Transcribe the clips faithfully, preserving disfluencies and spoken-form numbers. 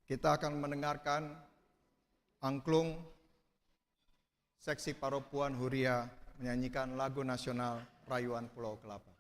Kita akan mendengarkan angklung Seksi Parompuan Huria menyanyikan lagu nasional Rayuan Pulau Kelapa.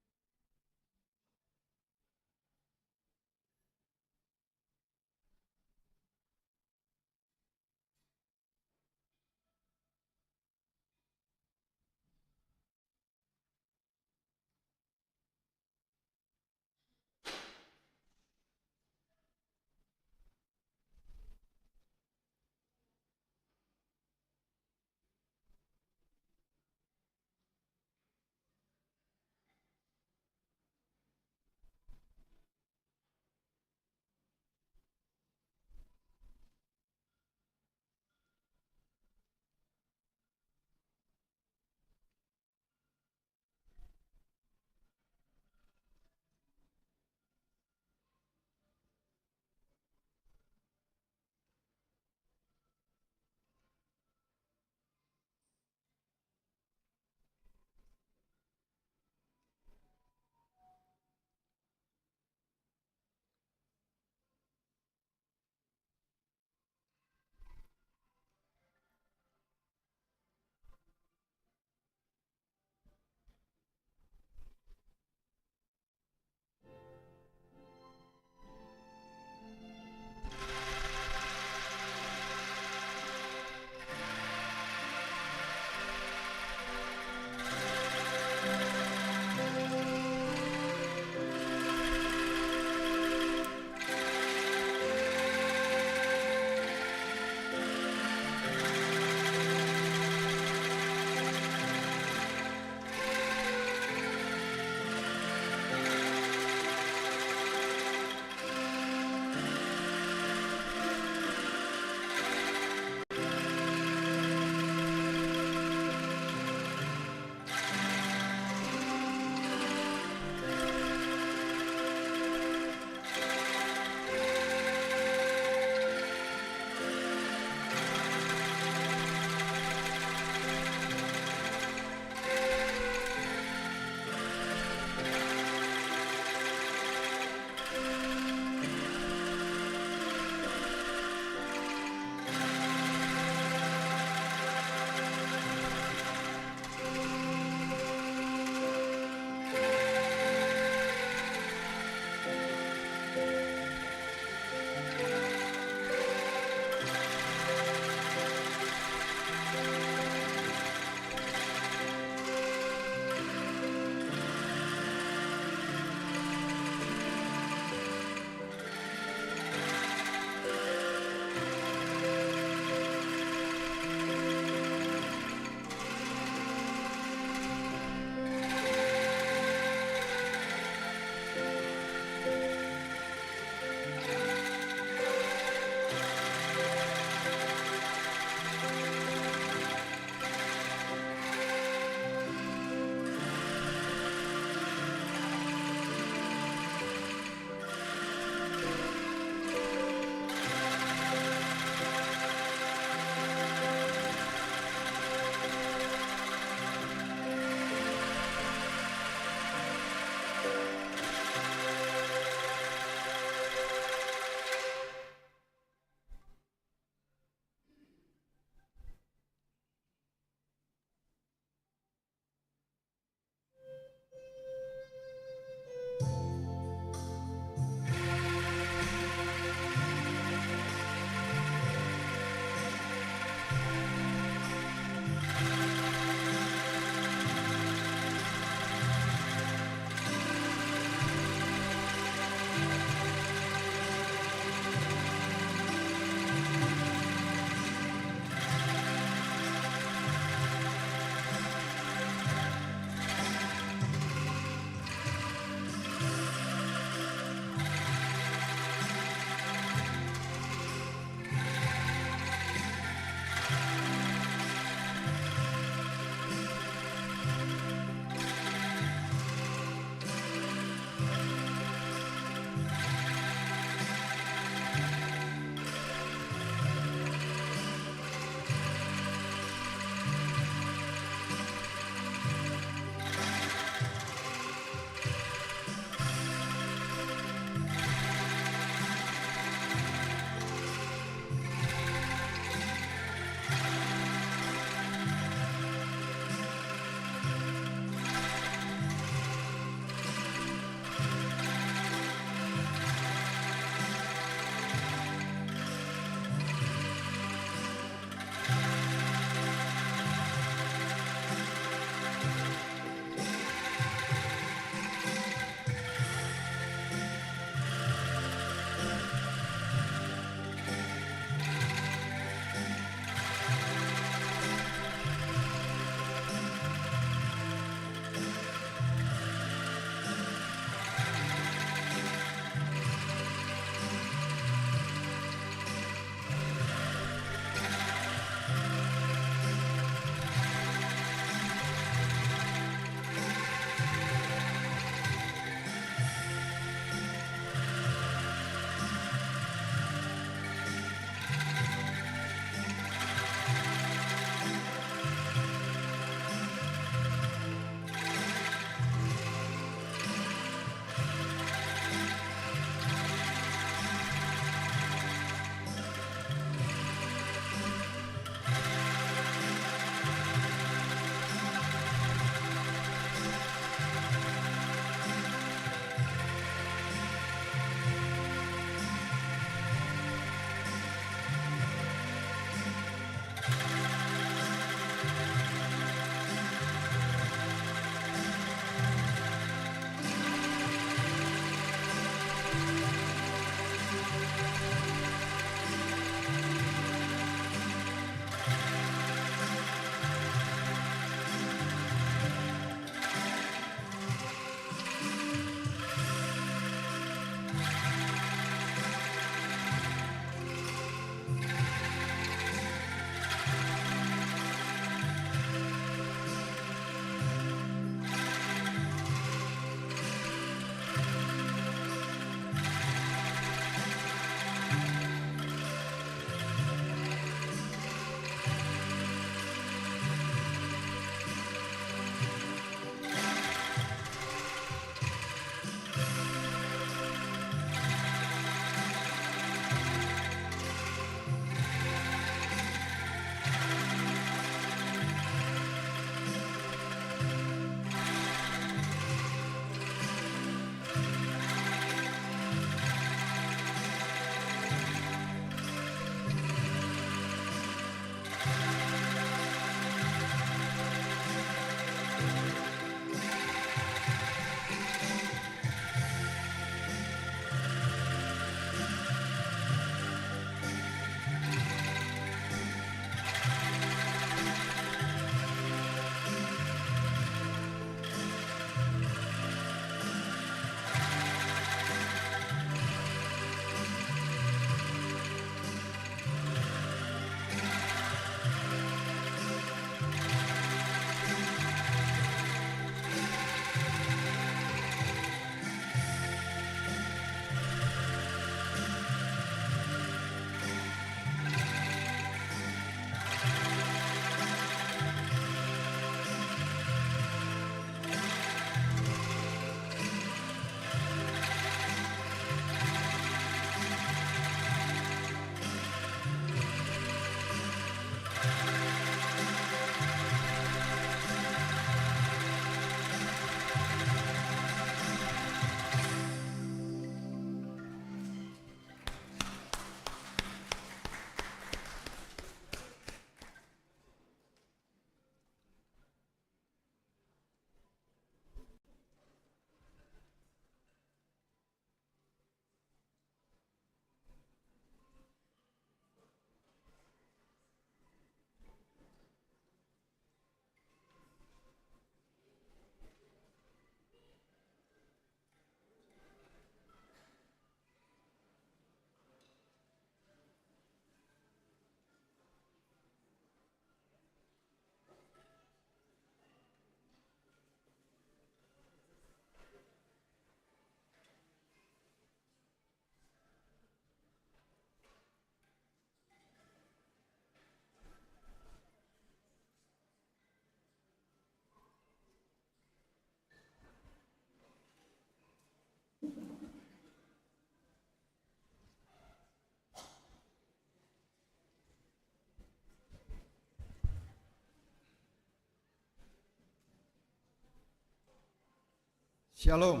Shalom.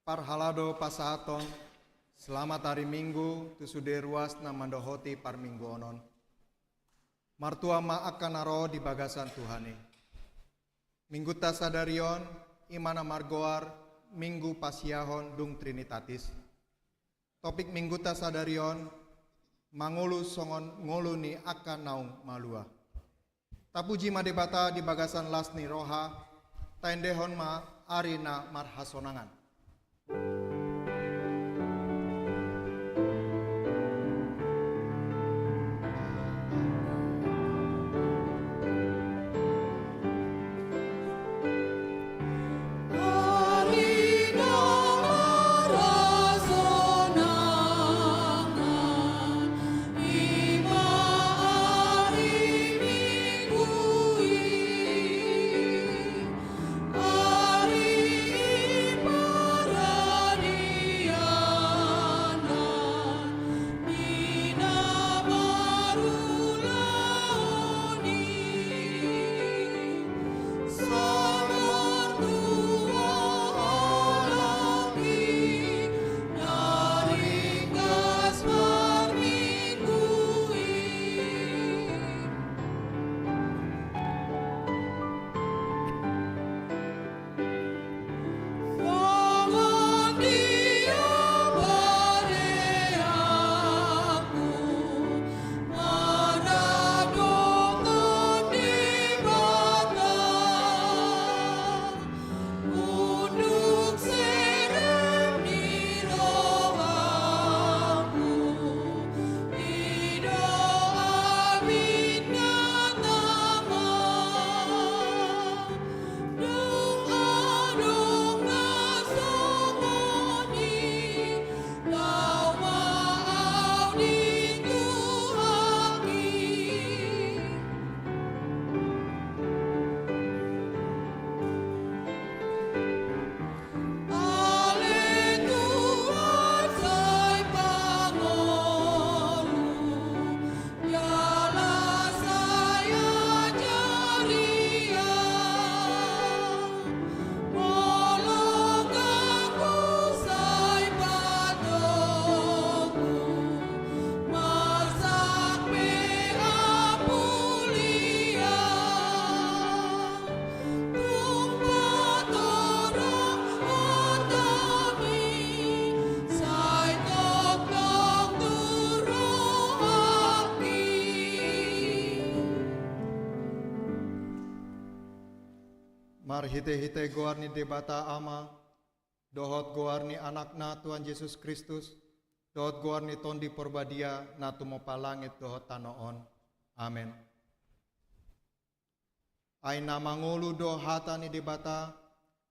Parhalado pasahathon selamat hari Minggu tu sude ruas na mandohoti parmingguonon. Martua ma angka na ro di bagasan Tuhan i. Minggunta sadari on, i ma na margoar Minggu Pasiahon dung Trinitatis. Topik Minggunta sadari on, mangolu songon ngolu ni angka naung malua. Tapuji ma Debata di bagasan las ni roha, taendehon ma ari na marhasonangan. Marhitehite goar ni Debata Ama, dohot goar ni Anakna Tuhan Jesus Kristus, dohot goar ni Tondi Porbadia na tumompa langit dohot tano on. Amen. Ai na mangolu do hata ni Debata,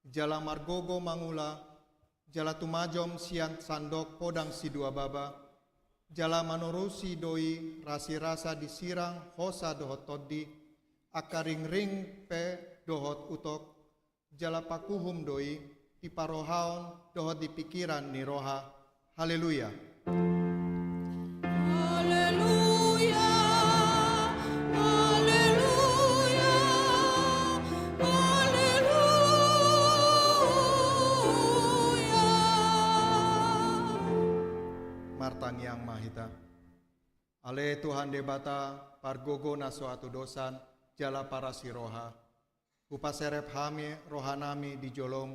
jala margogo mangula, jala tumajom sian sandok podang sidua baba, jala manorusi do i rasirasa di sirang hosa dohot tondi, angka ringring pe dohot utok, jala panguhum do i di parrohaon dohot di pingkiran ni roha. Haleluya. Haleluya. Haleluya. Haleluya. Martangiang ma hita. Ale Tuhan Debata, pargogo na so hatudosan, jala parasi roha. Hupaserep hami rohanami di jolom,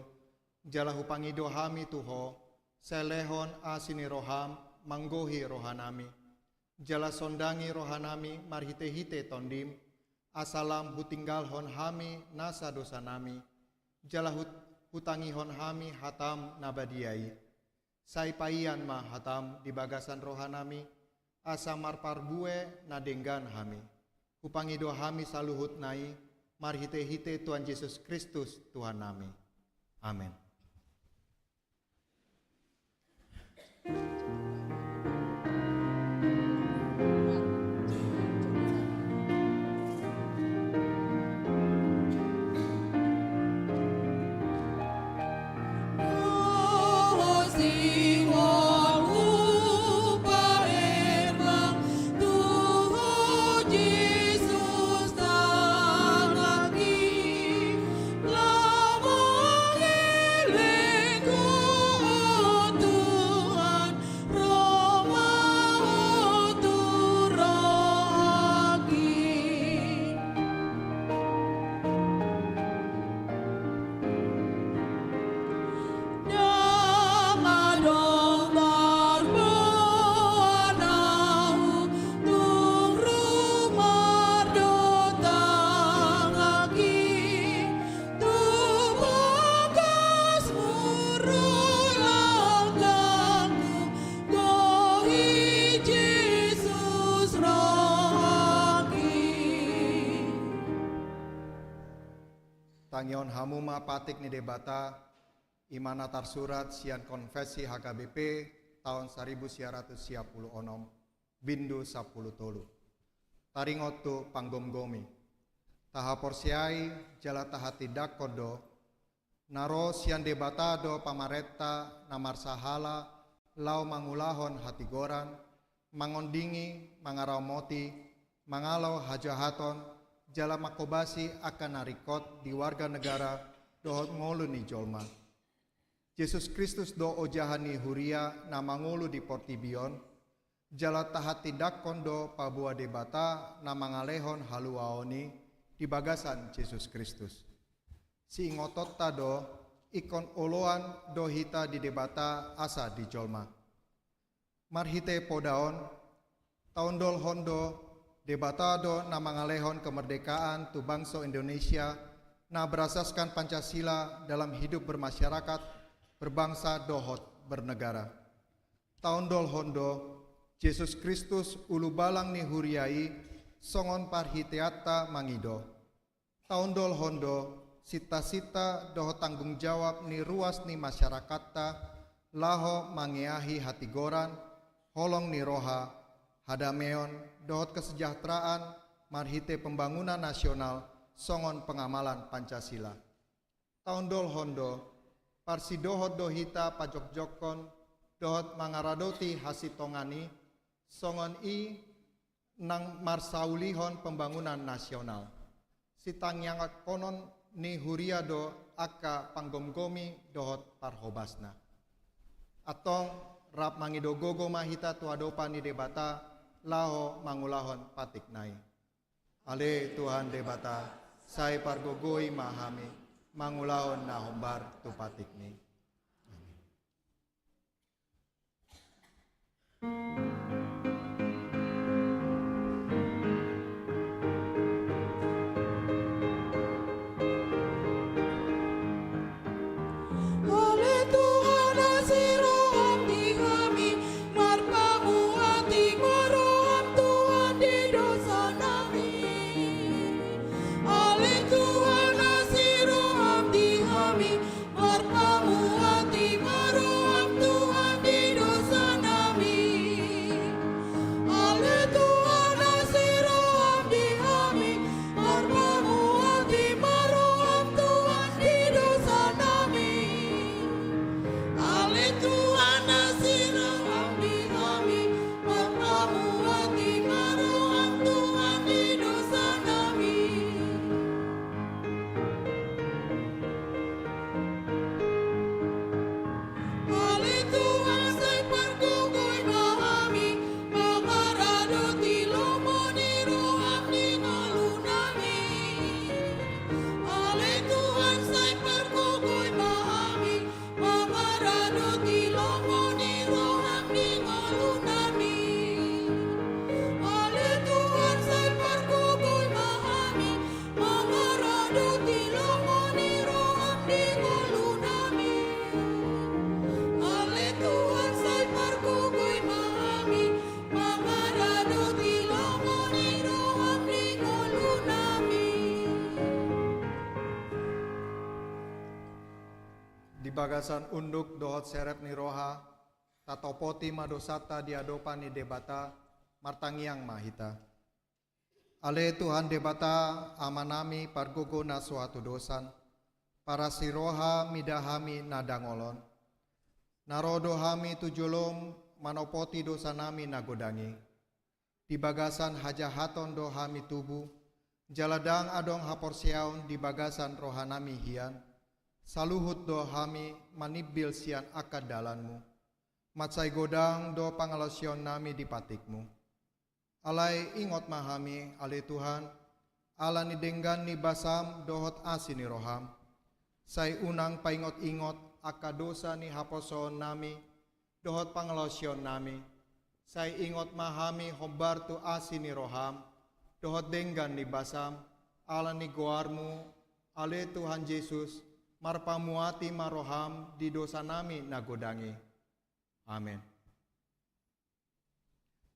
jala hupangido hami tu Ho, sai lehon asi ni roham manggohi rohanami. Jala sondangi rohanami marhitehite tondim, asa lam hutinggalhon hami nasa dosanami, jala hut-, hutangihon hami hatam na badia i. Sai paian ma hatam di bagasan rohanami, asa marparbue na denggan hami. Hupangido hami saluhutna i, marhitehite Tuhan Jesus Kristus Tuhannami. Amen. Ion hamu ma patik ni Debata, i ma na tarsurat sian Konfessi H K B P taon saribu sia ratus sia pulu onom, bindu sampulu tolu. Taringot tu panggomgomi. Tahaporseai jala tahatindangkon do, na ro sian Debata do pamarenta na marsahala laho mangulahon hatigoran, mangondingi, mangaramoti, mangalo hajahaton, jala manghobasi angka na ringkot di warga negara dohot ngolu ni jolma. Jesus Kristus do ojahan ni huria na mangolu di portibi on, jala tahatindangkon do paboa Debata na mangalehon haluaon i di bagasan Jesus Kristus. Siingotonta do, ingkon oloan do hita di Debata asa di jolma. Marhite poda on, taondolhon do, Debata do na mangalehon kemerdekaan tu bangso Indonesia, na berasaskan Pancasila dalam hidup bermasyarakat, berbangsa dohot bernegara. Taondolhon do, Jesus Kristus ulubalang ni huria i, songon parhiteanta mangido. Taondolhon do, sintasinta dohot tanggung jawab ni ruas ni masyarakatta, laho mangeahi hatigoran, holong ni roha, hadameon, dohot kesejahteraan, marhite pembangunan nasional, songon pengamalan Pancasila. Taondolhon do, parsidohot do hita pajokjokkon, dohot mangaradoti hasintongan i, songon i nang marsaulihon pembangunan nasional. Sitangiangkonon ni huria do angka panggomgomi dohot parhobasna. Antong rap mangido gogo ma hita tu adopan ni Debata laho mangulahon patikna i. Ale Tuhan Debata, sai pargogoi ma hami mangulahon na hombar tu patikmi. Ale Tuhan, asi roham di hami, marpamuati ma roham Tuhan di dosanami. Ale Tuhan, asi roham di hami, marpamuati ma roham Tuhan di dosanami. Ale Tuhan, asi roham di hami, marpamuati ma roham Tuhan di dosanami. Ale Tuhan, asi roham di hami, marpamuati ma roham Tuhan di dosanami. Ale Tuhan, sai pargogoi ma hami, mangaradoti lomo ni roham di ngolunami. Ale Tuhan, sai pargogoi ma hami, mangaradoti lomo ni roham di ngolunami. Ale Tuhan, sai pargogoi ma hami, mangaradoti lomo ni roham di ngolunami. Ale Tuhan, sai pargogoi ma hami, mangaradoti lomo ni roham di ngolunami. Di bagasan unduk dohot serep ni roha, tatopoti ma dosanta di adopan ni Debata, martangiang ma hita. Ale Tuhan Debata, Amanami pargogo na so hatudosan, parasi roha mida hami na dangol on. Na ro do hami tu jolom manopoti dosanami na godang i. Di bagasan hajahaton do hami tubu, jala ndang adong haporseaon di bagasan rohanami hian, saluhut do hami manimbil sian angka dalanmu. Mansai godang do pangalaosionnami di patikmu. Alai ingot ma hami, ale Tuhan, ala ni denggan ni basam dohot asi ni roham. Sai unang paingot-ingot angka dosa ni haposoonnami dohot pangalaosionnami. Sai ingot ma hami hombar tu asi ni roham dohot denggan ni basam, ala ni goarmu, ale Tuhan Jesus, marpamuati ma roham di dosanami na godang i. Amen.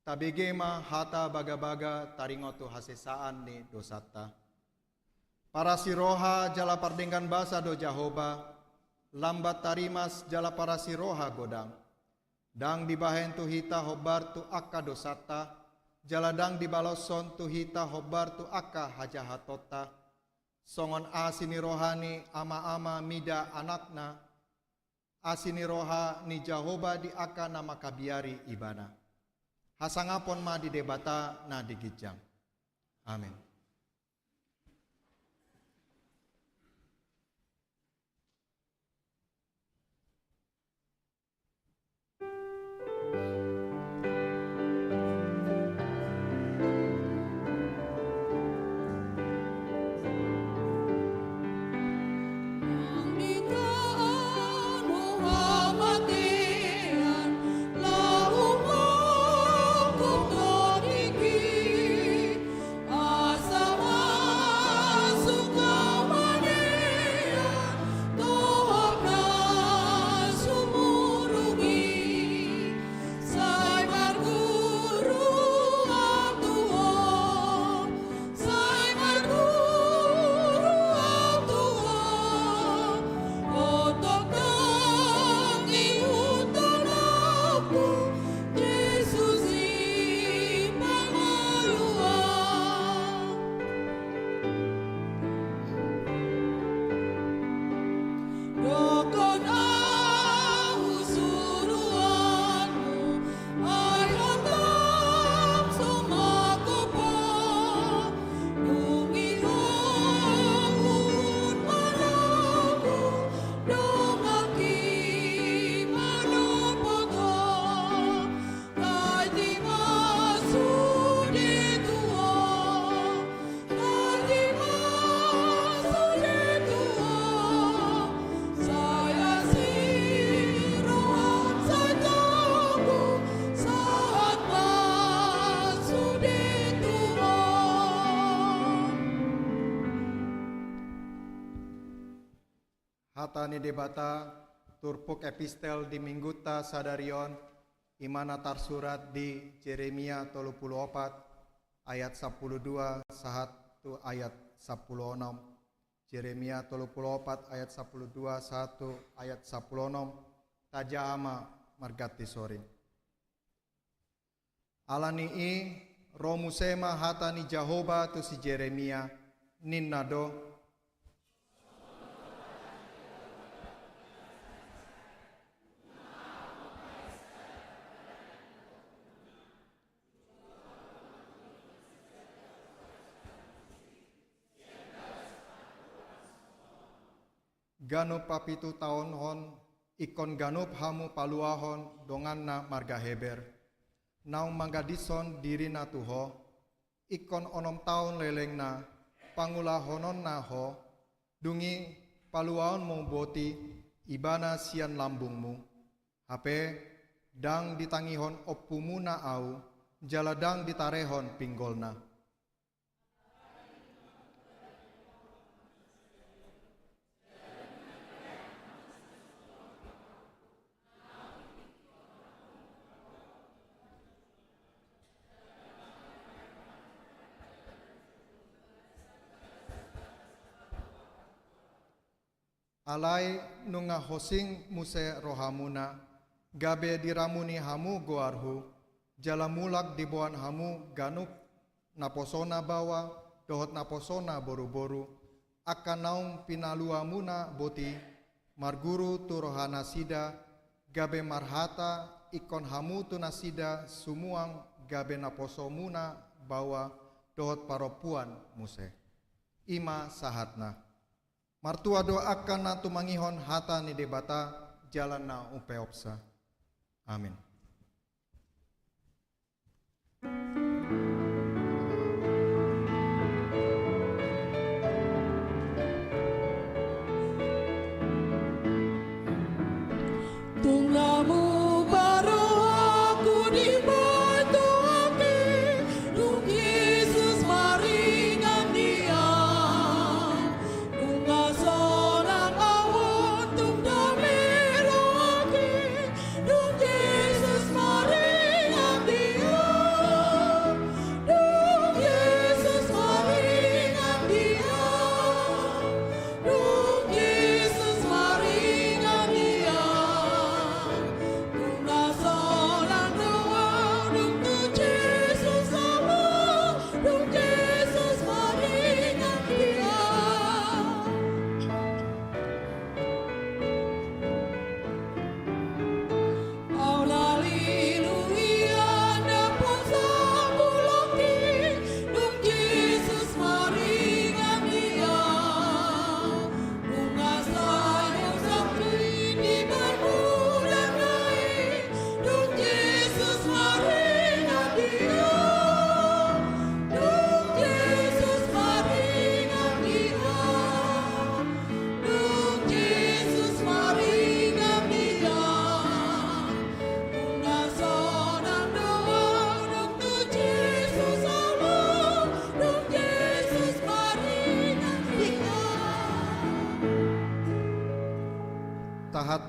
Tabege ma hata bagabaga taringot tu hasesaan ni dosanta. Parasi roha jala pardenggan basa do Jahowa, lambat tarimas jala parasi roha godang. Ndang dibahen tu hita hombar tu angka dosanta, jala ndang dibaloshon tu hita hombar tu angka hajahatonta. Songon asi ni roha ni ama-ama mida anakna, asi ni roha ni Jahowa di angka na mangkabiari ibana. Hasangapon ma di Debata na di ginjang. Amin. Hata ni Debata, turpuk epistel di minggunta sadari on, i ma na tarsurat di Jeremia tolu pulu opat ayat sampulu dua sahat tu ayat sampulu onom. Jeremia tolu pulu opat ayat sampulu dua sahat tu ayat sampulu onom. Tajaha ma marganti soring. Ala ni i, ro muse ma hata ni Jahowa tu si Jeremia, ninna do: Ganup papitu taon on, ingkon ganup hamu paluahon donganna marga Heber, naung manggadishon dirina tu ho, ingkon onom taon lelengna pangulahononna ho, dung i paluaon ma boti ibana sian lambungmu. Hape ndang ditangihon ompumuna ahu, jala ndang ditarehon pinggolna. Alai nunga hosing muse rohamuna, gabe diramuni hamu goarhu, jala mulak diboan hamu ganup naposona baoa dohot naposona boruboru, angka naung pinaluamuna boti, marguru tu rohanasida, gabe marhata ingkon hamu tu nasida sumuang gabe naposomuna baoa dohot parompuan muse. I ma sahatna. Martua do angka na tumangihon hata ni Debata jala na umpeopsa. Amin. Tung na muba rohangku di batu ake, dung Jesus maringan di au. Nunga sonang au on, tung dame rohangki, dung Jesus maringan di au. Dung Jesus maringan di au.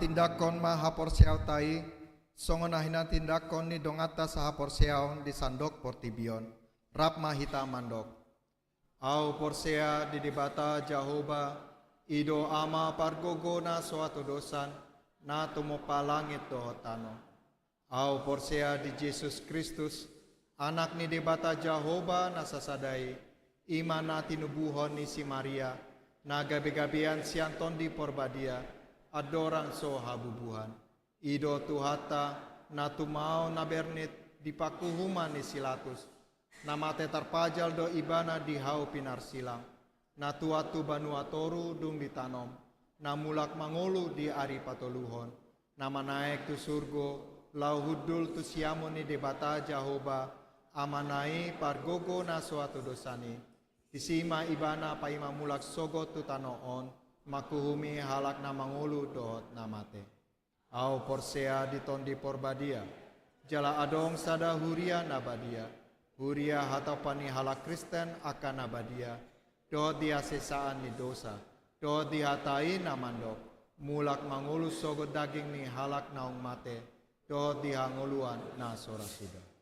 Tindanghon ma haporseaonta i, songon na hinatindangkon ni donganta sahaporseaon di sandok portibi on. Rap ma hita mandok. Ahu porsea di Debata Jahowa, i do Ama pargogo na so hatodosan, na tumompa langit dohot tano. Ahu porsea di Jesus Kristus, Anak ni Debata Jahowa na sasada i, i ma na tinubuhon ni si Maria, na gabegabean sian Tondi Porbadia, andorang so habubuhan. I do Tuhanta, na tumaon na bernit di panguhuman ni si Latus, na mate tarpajal do Ibana di hau pinarsilang, na tuat tu banua toru dung ditanom, na mulak mangolu di ari patoluhon, na manaek tu surgo, laho hundul tu siamun ni Debata Jahowa, Amana i pargogo na so hatodosan i. Disi ma Ibana paima mulak sogot tu tano on, manguhumi halak na mangolu dohot na mate. Ahu porsea di Tondi Porbadia, jala adong sada huria na badia, huria hatopan ni halak Kristen angka na badia, dohot di hasesaan ni dosa, dohot di hata i na mandok, mulak mangolu sogot daging ni halak naung mate, dohot di hangoluan na so ra suda.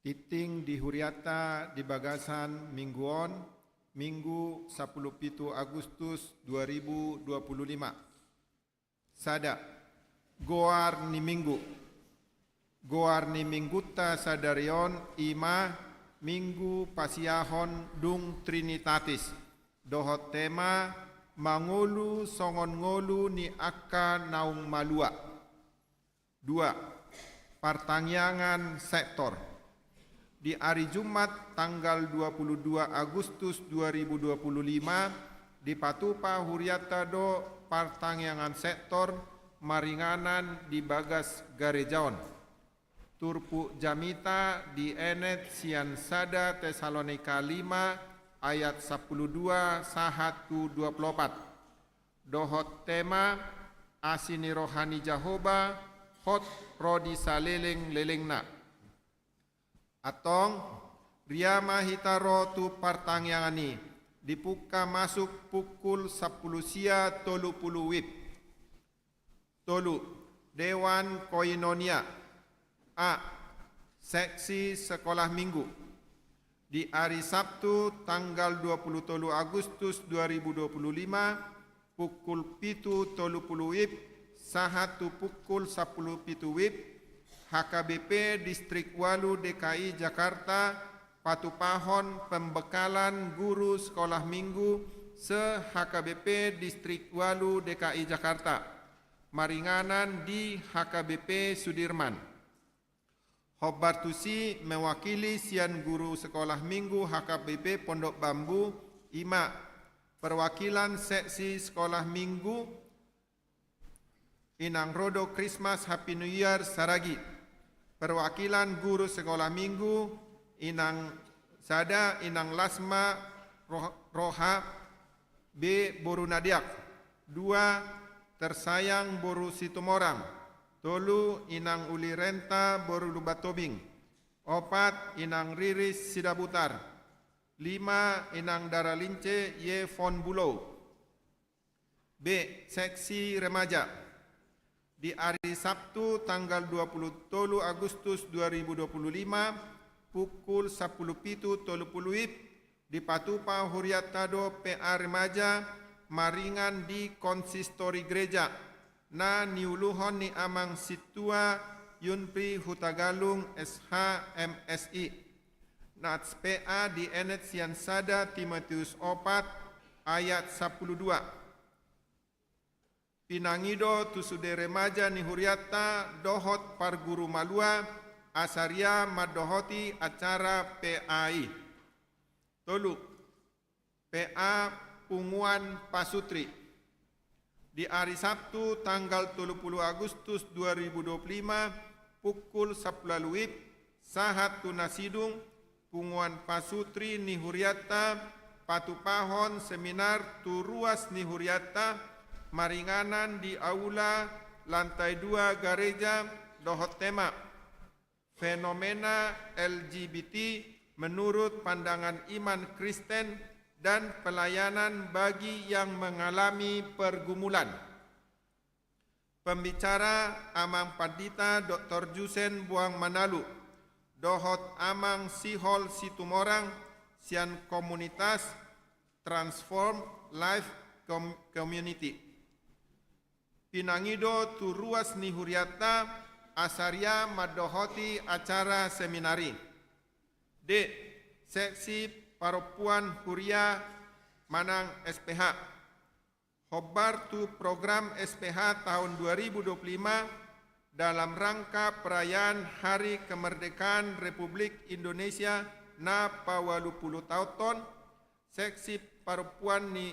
Tingting di hurianta di bagasan minggu on, Minggu sampulu pitu Agustus dua ribu dua pulu lima. Sada, goar ni minggu. Goar ni minggunta sadari on i ma Minggu Pasiahon dung Trinitatis, dohot tema mangolu songon ngolu ni angka naung malua. Dua, partangiangan sektor. Di ari Jumat tanggal dua pulu dua Agustus dua ribu dua pulu lima, dipatupa hurianta do partangiangan sektor maringanan di bagas gareja on. Turpuk jamita dienet sian sada Tesalonika lima ayat sampulu dua sahat tu dua pulu opat. Dohot tema, asi ni roha ni Jahowa hot ro di saleleng-lelengna. Antong, ria ma hita ro tu partangiangan i, dipungka masuk pukul sampulu sia tolu pulu wib. Tolu, Dewan Koinonia. A, seksi sekolah minggu. Di ari Sabtu tanggal dua pulu tolu Agustus dua ribu dua pulu lima, pukul pitu tolu pulu wib sahat tu pukul sampulu pitu wib, H K B P Distrik Walu D K I Jakarta patupahon pembekalan guru sekolah minggu se-H K B P Distrik Walu D K I Jakarta, maringanan di H K B P Sudirman. Hombar tusi mewakili sian guru sekolah minggu H K B P Pondok Bambu i ma perwakilan seksi sekolah minggu, Inang Rodo Christmas Happy New Year Saragi, perwakilan guru sekolah minggu, Inang sada, Inang Lasma Roh-, Roha, B, boru Nadiak. Dua, Tersayang boru Situmorang. Tolu, Inang Uli Renta boru Lumban Tobing. Opat, Inang Riris Sidabutar. Lima, Inang Dara Lince Y Von Bulou. B, seksi remaja. Di ari Sabtu tanggal dua pulu tolu Agustus dua ribu dua pulu lima, pukul sampulu pitu tolu pulu wib, dipatupa hurianta do P A remaja maringan di konsistori gereja, na niuluhon ni Amang Sintua Yunpri Hutagalung S H M Si. Nats P A dienet sian sada Timoteus opat ayat sampulu dua. Pinangido tu sude remaja ni hurianta dohot parguru malua, asa ria mandohoti acara P A i. Tolu, P A Punguan Pasutri. Di ari Sabtu tanggal tolu pulu Agustus dua ribu dua pulu lima, pukul sampulu ualu wib, sahat tu na sidung, Punguan Pasutri ni hurianta patupahon seminar tu ruas ni hurianta maringanan di aula lantai dua gareja dohot tema, fenomena L G B T menurut pandangan iman Kristen dan pelayanan bagi yang mengalami pergumulan. Pembicara Amang Pandita Doktor Jusen Boang Manalu dohot Amang Sihol Situmorang sian komunitas Transform Life Com-, Community. Pinangido tu ruas ni hurianta asa ria mandohoti acara seminar i. D, seksi parompuan huria manang S P H. Hombar tu program S P H tahun dua ribu dua puluh lima dalam rangka perayaan Hari Kemerdekaan Republik Indonesia na paualu pulu taonhon, seksi parompuan ni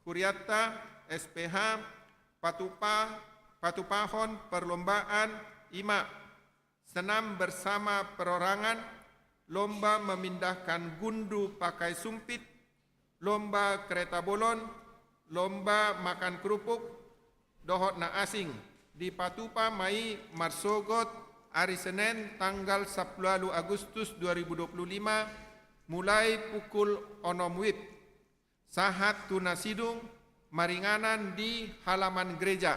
hurianta S P H patupa-, patupahon perlombaan i ma senam bersama perorangan, lomba memindahkan gundu pakai sumpit, lomba kereta bolon, lomba makan kerupuk, dohot na asing. Dipatupa ma i marsogot ari Senen tanggal sampulu ualu Agustus dua ribu dua puluh lima, mulai pukul onom wib sahat tu na sidung, maringanan di halaman gereja.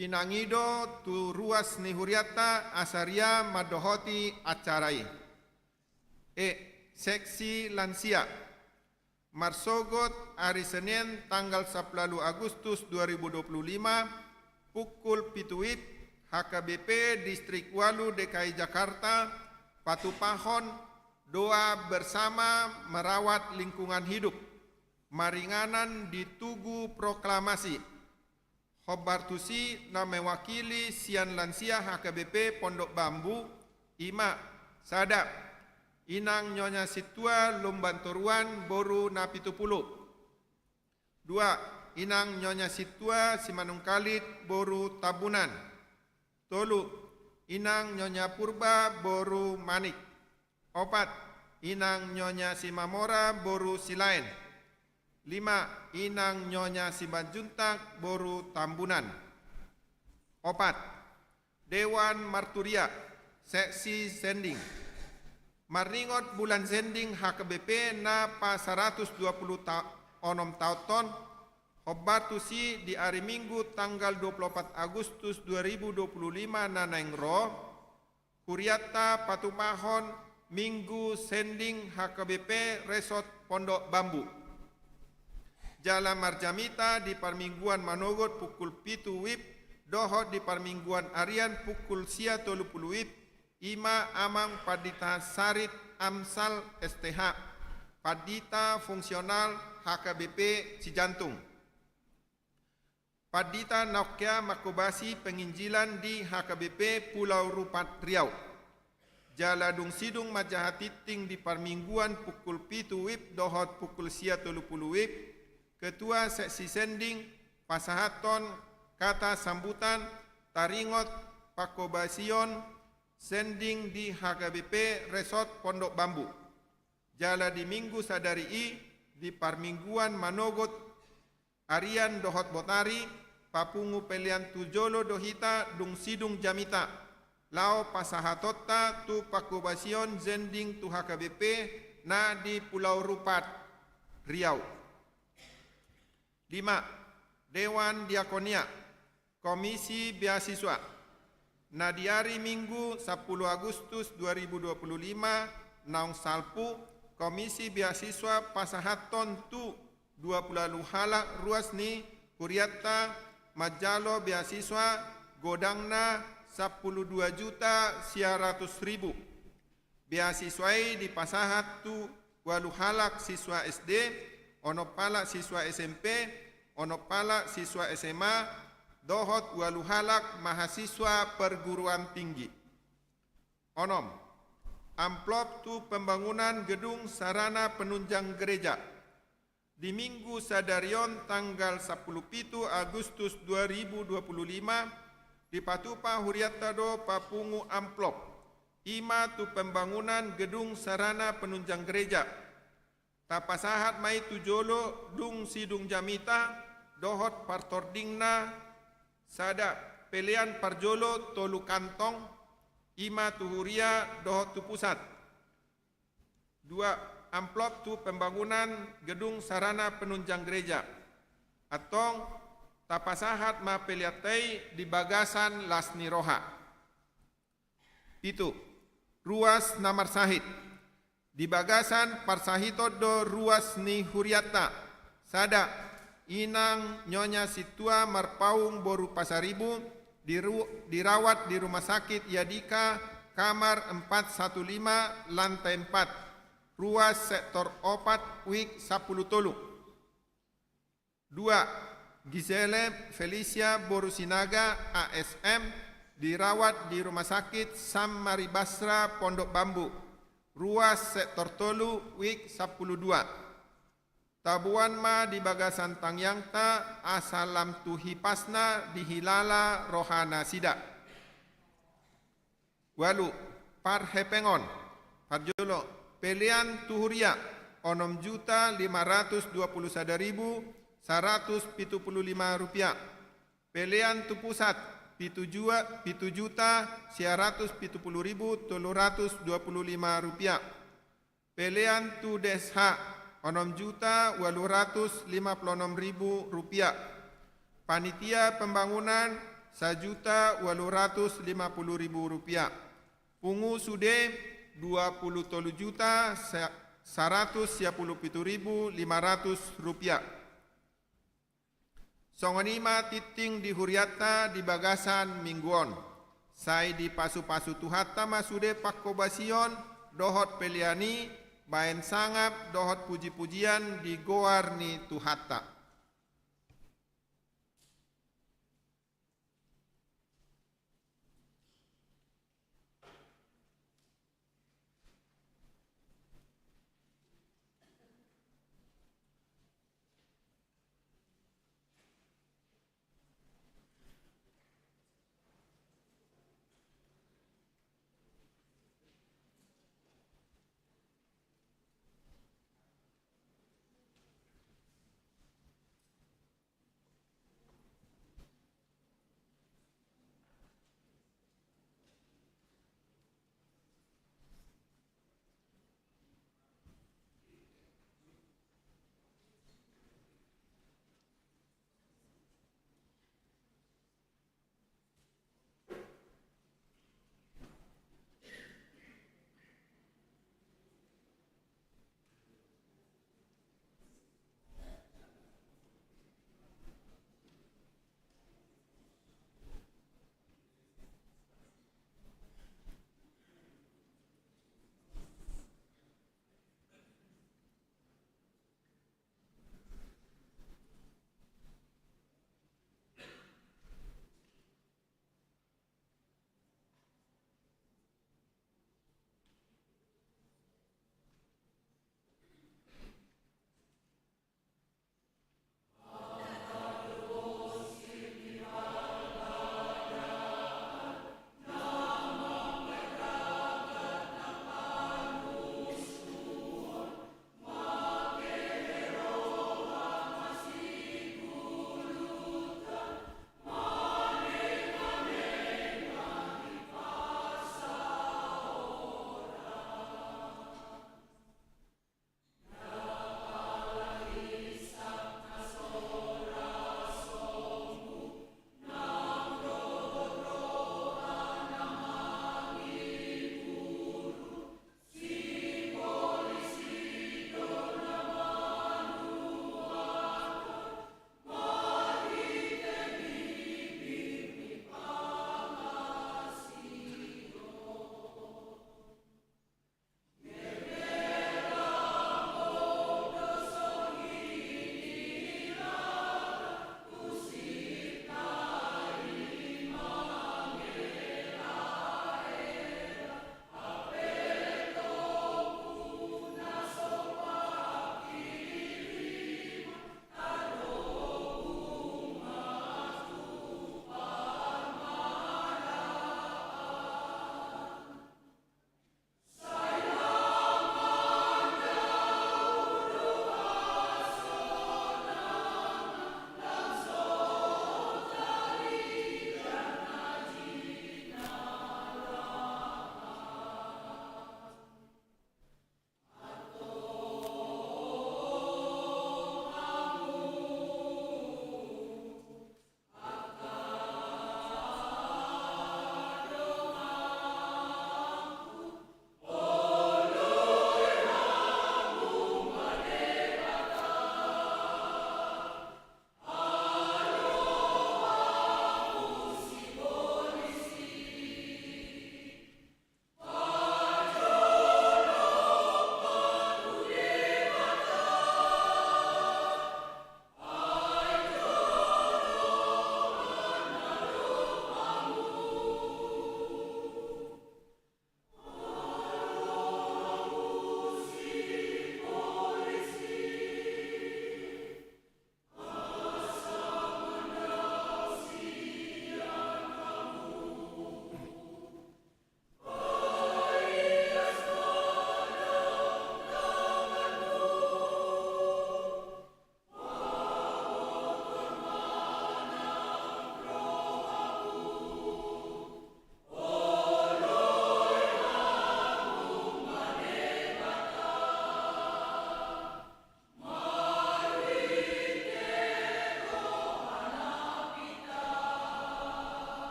Pinangido tu ruas ni hurianta asa ria mandohoti acara i. E. Seksi lansia. Marsogot ari Senin tanggal sampulu ualu Agustus dua ribu dua puluh lima, pukul pitu WIB, H K B P Distrik ualu D K I Jakarta patupahon Doa Bersama Merawat Lingkungan Hidup, maringanan di Tugu Proklamasi. Hombar tusi na mewakili sian lansia H K B P Pondok Bambu, i ma: sada, Inang Nyonya Sintua Lumban Toruan boru na pitu pulu. Dua, Inang Nyonya Sintua Simanungkalit boru Tambunan. Tolu, Inang Nyonya Purba boru Manik. Opat, Inang Nyonya Simamora boru Silaen. Lima, Inang Nyonya Simanjuntak boru Tambunan. Opat, Dewan Marturia, Seksi Sending. Maringot bulan Sending H K B P na pa saratus dua pulu ta-, onom taon on, hombar tusi di ari Minggu tanggal dua pulu opat Agustus dua ribu dua pulu lima na naeng ro, hurianta patupahon Minggu Sending H K B P Resort Pondok Bambu. Jala marjamita di parmingguan manogot pukul pitu WIB dohot di parmingguan arian pukul sia tolu pulu WIB, i ma Amang Pandita Sarit Amsal S T H, Pandita Fungsional H K B P Cijantung. Pandita naung hea manghobasi penginjilan di H K B P Pulau Rupat Riau. Jala dung sidung manjaha tingting di parmingguan pukul pitu WIB dohot pukul sia tolu pulu WIB, Ketua Seksi Sending pasahathon kata sambutan taringot panghobasion Sending di H K B P Resort Pondok Bambu. Jala di Minggu sadari i, di parmingguan manogot arian dohot botari, papungu pelean tu jolo do hita dung sidung jamita, laho pasahatonta tu panghobasion Sending tu H K B P na di Pulau Rupat, Riau. Lima, Dewan Diakonia, Komisi Beasiswa. Na di ari Minggu sampulu Agustus dua ribu dua pulu lima naung salpu, Komisi Beasiswa pasahathon tu dua pulu ualu halak ruas ni hurianta manjalo beasiswa godangna sampulu dua juta sia ratus ribu. Beasiswa i dipasahat tu ualu halak siswa S D, onom halak siswa S M P, onom halak siswa S M A, dohot ualu halak mahasiswa perguruan tinggi. Onom, amplop tu pembangunan gedung sarana penunjang gereja. Di Minggu sadari on tanggal sampulu pitu Agustus dua ribu dua pulu lima, dipatupa hurianta do papungu amplop, i ma tu pembangunan gedung sarana penunjang gereja. Tapasahat ma i tu jolo dung sidung jamita dohot partordingna: sada, pelean parjolo tolu kantong, i ma tu huria dohot tu pusat. Dua, amplop tu pembangunan gedung sarana penunjang gereja. Antong tapasahat ma peleanta i di bagasan las ni roha. Pitu, ruas na marsahit. Di bagasan parsahiton do ruas ni hurianta. Sada, Inang Nyonya Sintua Marpaung boru Pasaribu, diru-, dirawat di Rumah Sakit Yadika, kamar empat satu lima, lantai empat, ruas sektor opat, wik sampulu tolu. Dua, Gisele Felicia boru Sinaga, A S M, dirawat di Rumah Sakit Sam Mary Basra, Pondok Bambu, ruas sektor tolu, wik sampulu dua. Taboan ma di bagasan tangiangta, asa lam tu hipasna dihilala rohanasida. Ualu, parhepengon. Parjolo, pelean tu huria, onom juta lima ratus dua pulu sada ribu saratus pitu pulu lima rupiah. Pelean tu pusat, pitu jua-, pitu juta sia ratus pitu pulu ribu tolu ratus dua pulu lima rupiah. Pelean tu D S H, onom juta ualu ratus lima pulu onom ribu rupiah. Panitia pembangunan, sajuta ualu ratus lima pulu ribu rupiah. Pungu sude dua pulu tolu juta saratus sia pulu pitu ribu lima ratus rupiah. Songon i ma tingting di hurianta di bagasan minggu on. Sai dipasupasu Tuhanta ma sude pangkobasion dohot pelean i, baen sangap dohot pujipujian di goar ni Tuhanta.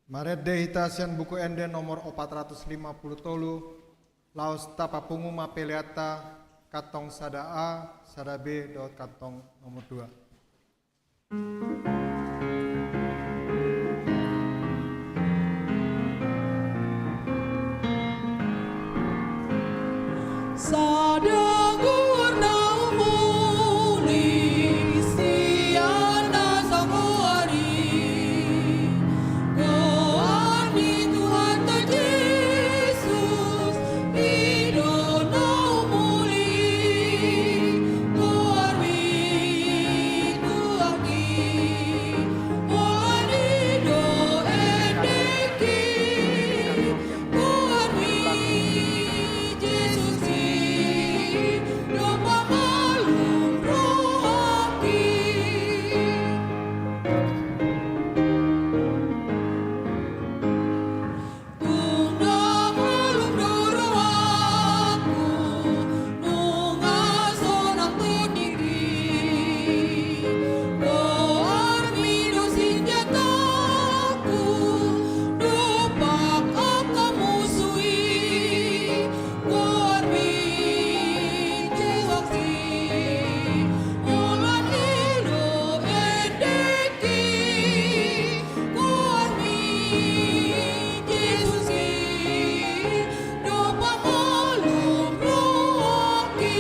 Marende hita sian Buku Ende nomor opat ratus lima pulu tolu, laos tapapungu ma peleanta, kantong sada A, sada B, dohot kantong nomor dua. Sada goar na umuli sian na sagoari, goar ni Tuhanta Jesus, i do na umuli, goarmi tuak i, holan i do endek i, goarmi Jesus i, dompak malum rohangki. Tung na malum do rohangku, nunga sonang tondingki. Goarmi do sinjataku, dompak angka musu i, goarmi Jesus i, holan i do endek i, goarmi Jesus i, dompak malum rohangki.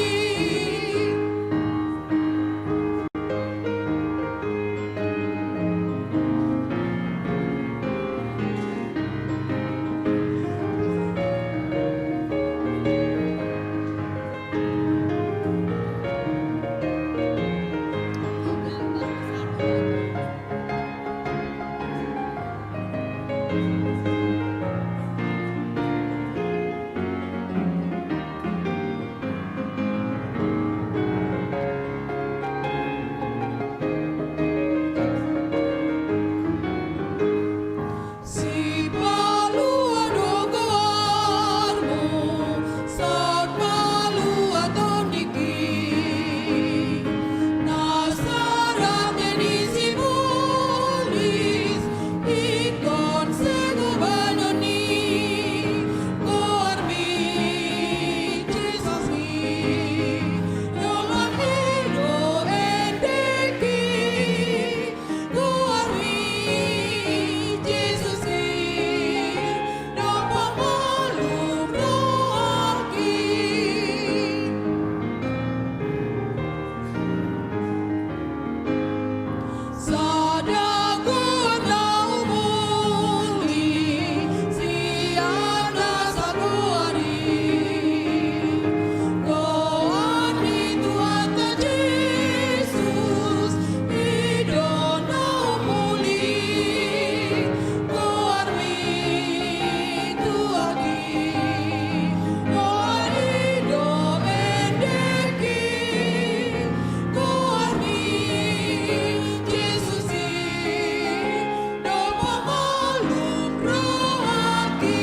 Sipalua do goarmu, saut malua tondingki. Na sarate ni sibolis, ingkon segobanon ni, goarmi Jesus i, holan i do endek i, goarmi Jesus i, dompak malum rohangki. Sada goar na umuli sian na sagoari, goar ni Tuhanta Jesus, i do na umuli, goarmi tuak i, holan i do endek i, goarmi Jesus i, dompak malum rohangki.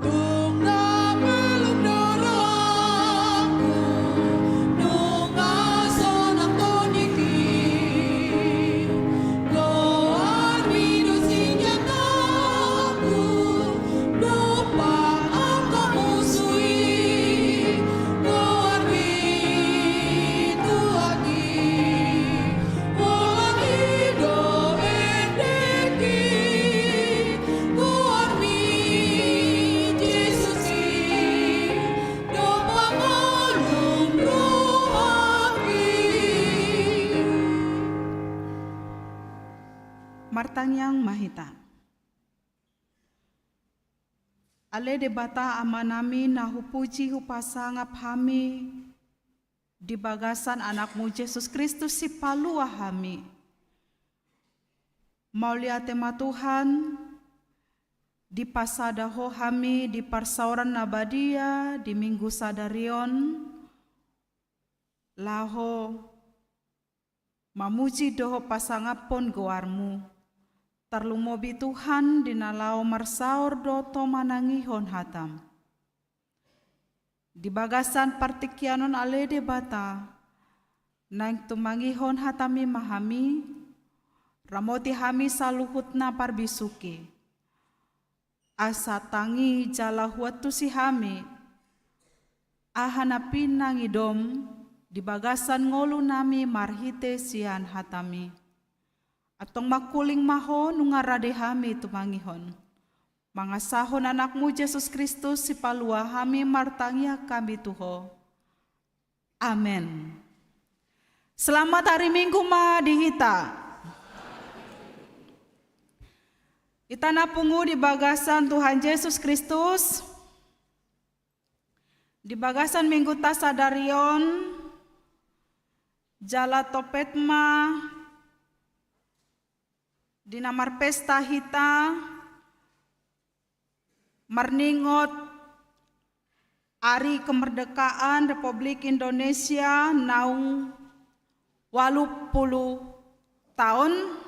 Tung na malum do rohangku, nunga sonang tondingki. Goarmi do sinjataku, dompak angka musu i, goarmi tuak i, holan i do endek i, goarmi Jesus i, dompak malum rohangki. Martangiang ma hita. Ale Debata Amanami na hupuji hupasangap hami, di bagasan Anakmu Jesus Kristus Sipalua hami. Mauliate ma Tuhan, dipasada Ho hami di parsaoran na badia di Minggu sadari on, laho mamuji dohot pasangaphon goarMu, tarlumobi Tuhan di na laho marsaor dohot manangihon hataM. Di bagasan partingkian on ale Debata, Naeng tumangihon hatami ma hami, ramoti hami saluhutna parbisuki. Asa tangi jala huantusi hami, aha na pinangidom di bagasan ngolunami marhite sian hatami. Antong mangkuling ma ho nunga rade hami tumangihon. Mangasahon anakmu Jesus Kristus sipalua hami martangiang hami tu ho. Amen. Selamat hari Minggu ma di hita. Hita na pungu di bagasan Tuhan Jesus Kristus. Di bagasan Minggu ta sadari on, jala topet ma di na marpesta hita, marningot Ari Kemerdekaan Republik Indonesia naung walu pulu taon,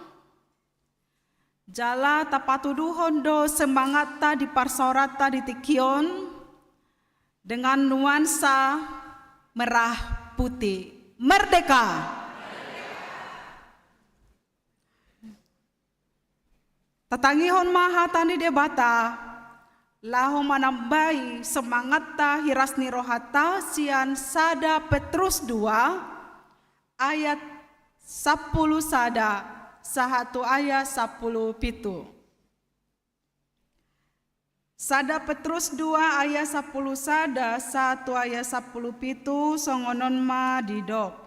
jala tapatuduhon do semangatta di parsaoranta di tingki on dengan nuansa merah putih. Merdeka! Tatangihon ma hata ni Debata, laho manambai semangatta, hiras ni rohanta sian sada Petrus dua ayat sampulu sada sahat tu ayat sampulu pitu. Sada Petrus dua ayat sampulu sada sahat tu ayat sampulu pitu, songon on ma didok.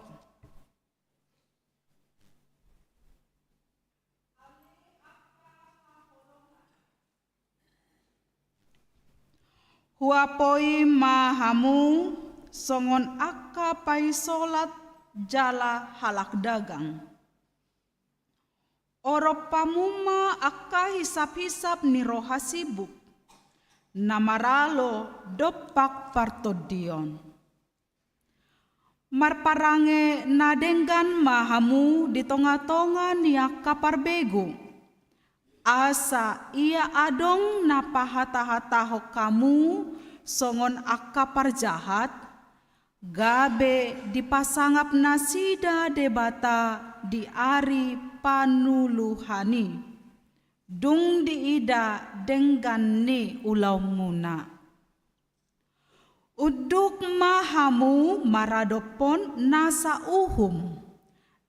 Huapoi ma hamu songon angka paisolat jala halak dagang. Orop hamu ma angka hisap-hisap ni roha sibuk, na maralo dompak partondion. Marparange na denggan ma hamu di tonga-tonga ni angka parbegu, asa ia adong na pahata-hatahon hamu songon angka parjahat, gabe dipasangap nasida Debata di ari panuluhan i, dung diida denggan ni ulaonmuna. Unduk ma hamu maradophon nasa uhum,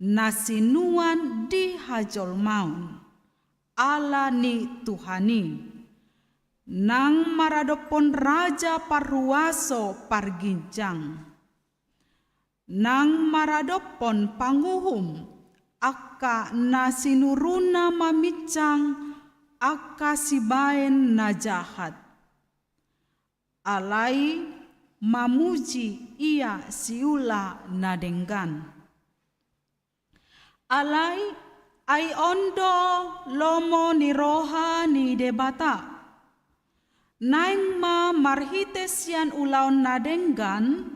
na sinuan di hajolmaon, ala ni Tuhan i, nang maradophon raja parhuaso parginjang, nang maradophon panguhum, angka na sinuruna maminsang angka sibaen na jahat. Alai mamuji ia siula na denggan. Alai ai on do lomo ni roha ni Debata. Naeng ma marhite sian ulaon na denggan,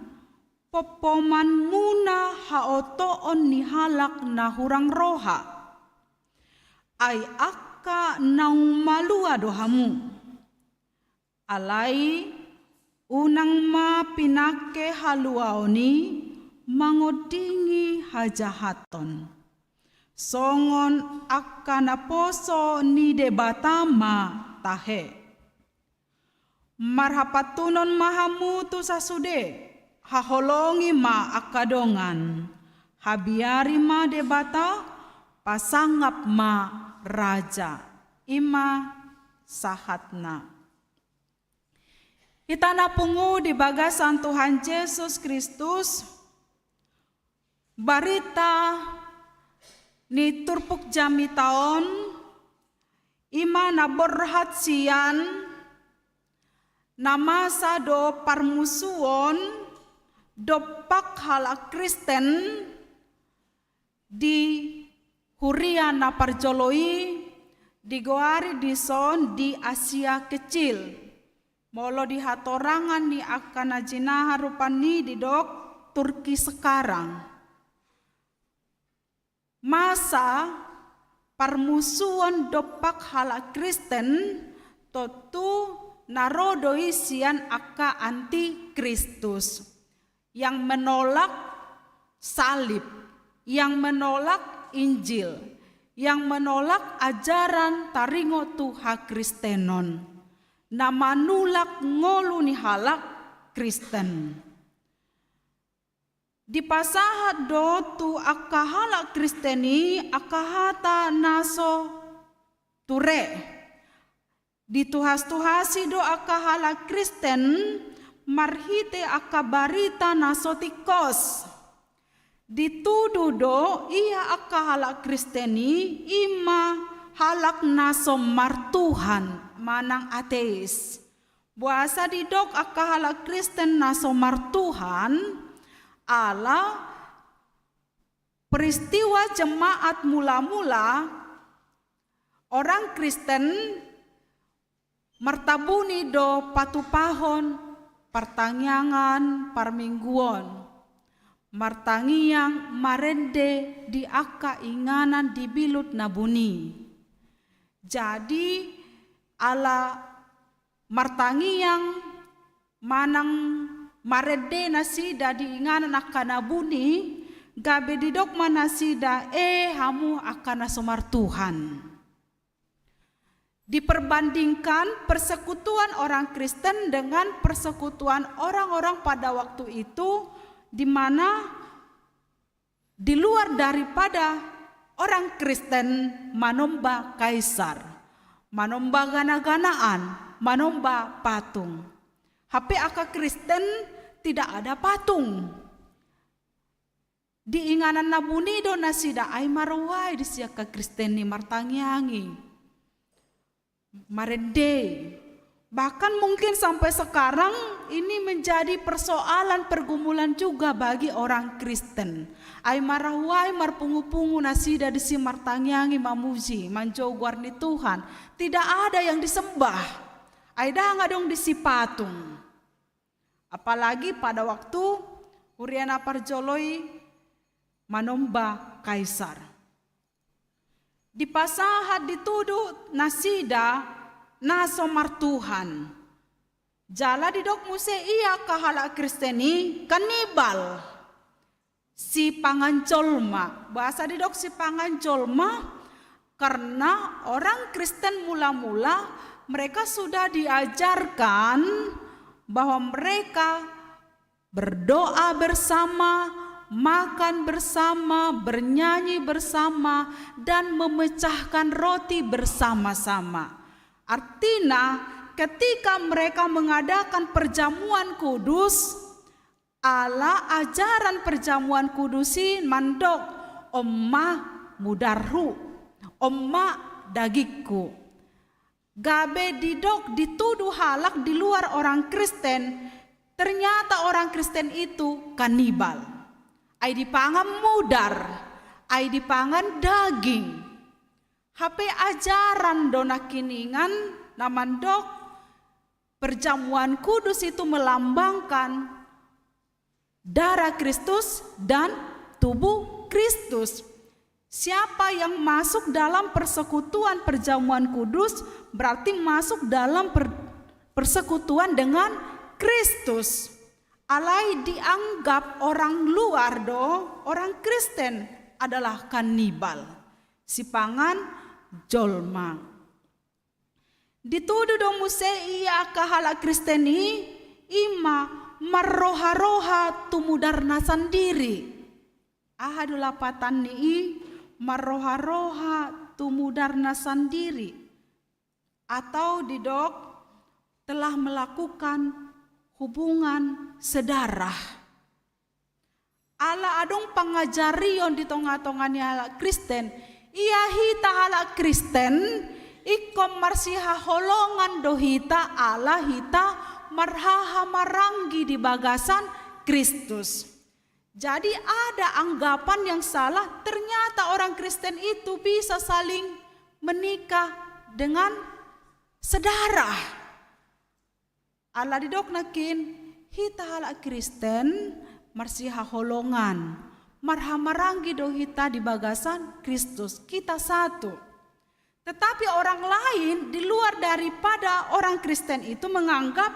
pompomanmuna haotoon ni halak na hurang roha. Ai angka naung malua do hamu. Alai unang ma pinangke haluaon i mangondingi hajahaton. Songon angka naposo ni Debata ma tahe. Marhapantunon ma hamu tu sasude, haholongi ma angka dongan, habiari ma Debata, pasangap ma raja. I ma sahatna. Hita na pungu di bagasan Tuhan Jesus Kristus, barita ni turpuk jamita on, i ma na borhat sian na masa do parmusuon dompak halak Kristen di huria na parjolo i, digoari dison di Asia Kecil. Molo di hatorangan ni angka na jinaha rupani didok Turki sekarang. Masa parmusuon dompak halak Kristen, tontu na ro do i sian angka antikristus yang menolak salib, yang menolak Injil, yang menolak ajaran taringot tu hakristenon, na manulak ngolu ni halak Kristen. Dipasahat do tu angka halak Kristen i angka hata na so ture. Dituhastuhasi do angka halak Kristen marhite angka barita na so tingkos. Dituduh do ia angka halak Kristen i ima halak na so martuhan manang ateis. Boasa didok angka halak Kristen na so martuhan? Ala peristiwa jemaat mula-mula, orang Kristen martabuni do patupahon partangiangan parmingguon, martangiang marende di angka inganan di bilut na buni. Jadi, ala martangiang manang marende nasida di inganan angka na buni, gabe didok ma nasida, "E hamu angka na so martuhan." Diperbandingkan persekutuan orang Kristen dengan persekutuan orang-orang pada waktu itu, di mana di luar daripada orang Kristen manomba kaisar, manomba gana-ganaan, manomba patung. Hape angka Kristen tidak ada patung. Di inganan na buni do nasida, ai maruai disi angka Kristen i martangiang i, marende. Bahkan mungkin sampai sekarang ini menjadi persoalan pergumulan juga bagi orang Kristen. Ai maruai marpungu-pungu nasida disi martangiang i, mamuji, manjou goar ni Tuhan. Tidak ada yang disembah. Ai ndang adong disi patung. Apalagi pada waktu huria na parjolo i manomba kaisar. Dipasahat, dituduh nasida na so martuhan. Jala didok muse ia angka halak Kristen i kanibal, sipangan jolma. Boasa didok sipangan jolma? Karena orang Kristen mula-mula mereka sudah diajarkan bahwa mereka berdoa bersama, makan bersama, bernyanyi bersama, dan memecahkan roti bersama-sama. Artina, ketika mereka mengadakan perjamuan kudus, ala ajaran perjamuan kudus i mandok, "On ma mudarhu, on ma dagingku." Gabe didok, dituduh halak di luar orang Kristen, ternyata orang Kristen itu kanibal. Ai dipangan mudar, ai dipangan daging. Hape ajaran do nangkiningan na mandok perjamuan kudus itu melambangkan darah Kristus dan tubuh Kristus. Siapa yang masuk dalam persekutuan perjamuan kudus berarti masuk dalam per-, persekutuan dengan Kristus. Alai dianggap orang luar do, orang Kristen adalah kanibal, sipangan jolma. Dituduh do muse ia angka halak Kristen i, ima marroha-roha tu mudarna sandiri. Aha do lapatan ni i, marroha-roha tu mudarna sandiri? Atau didok, telah melakukan hubungan sedarah. Ala adong pangajarion di tonga-tonga ni halak Kristen, ia hita halak Kristen ingkon marsihaholongan do hita, ala hita marhahamaranggi di bagasan Kristus. Jadi ada anggapan yang salah, ternyata orang Kristen itu bisa saling menikah dengan sedarah. Ala didok nangkin, hita halak Kristen marsihaholongan, marhahamaranggi do hita di bagasan Kristus, kita satu. Tetapi orang lain di luar daripada orang Kristen itu menganggap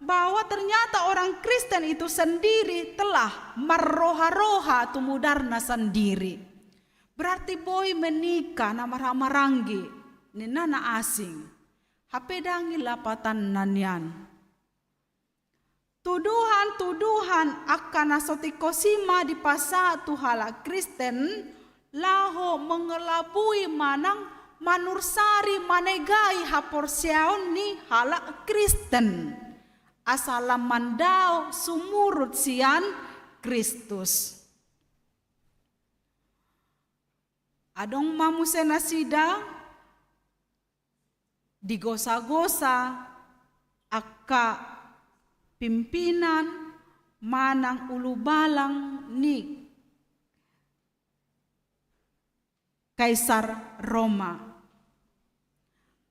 bahwa ternyata orang Kristen itu sendiri telah marroha-roha tu mudarna sandiri. Berarti boi menikah na marhahamaranggi, ninna na asing. Hape dang i lapatanna nian. Tuduhan-tuduhan angka na so tingkos i ma dipasahat tu halak Kristen, laho mengelabui manang manursari manegai haporseaon ni halak Kristen. Asa lam mandao sumurut sian Kristus. Adong ma muse nasida digosa-gosa angka pimpinan manang ulubalang ni Kaisar Roma.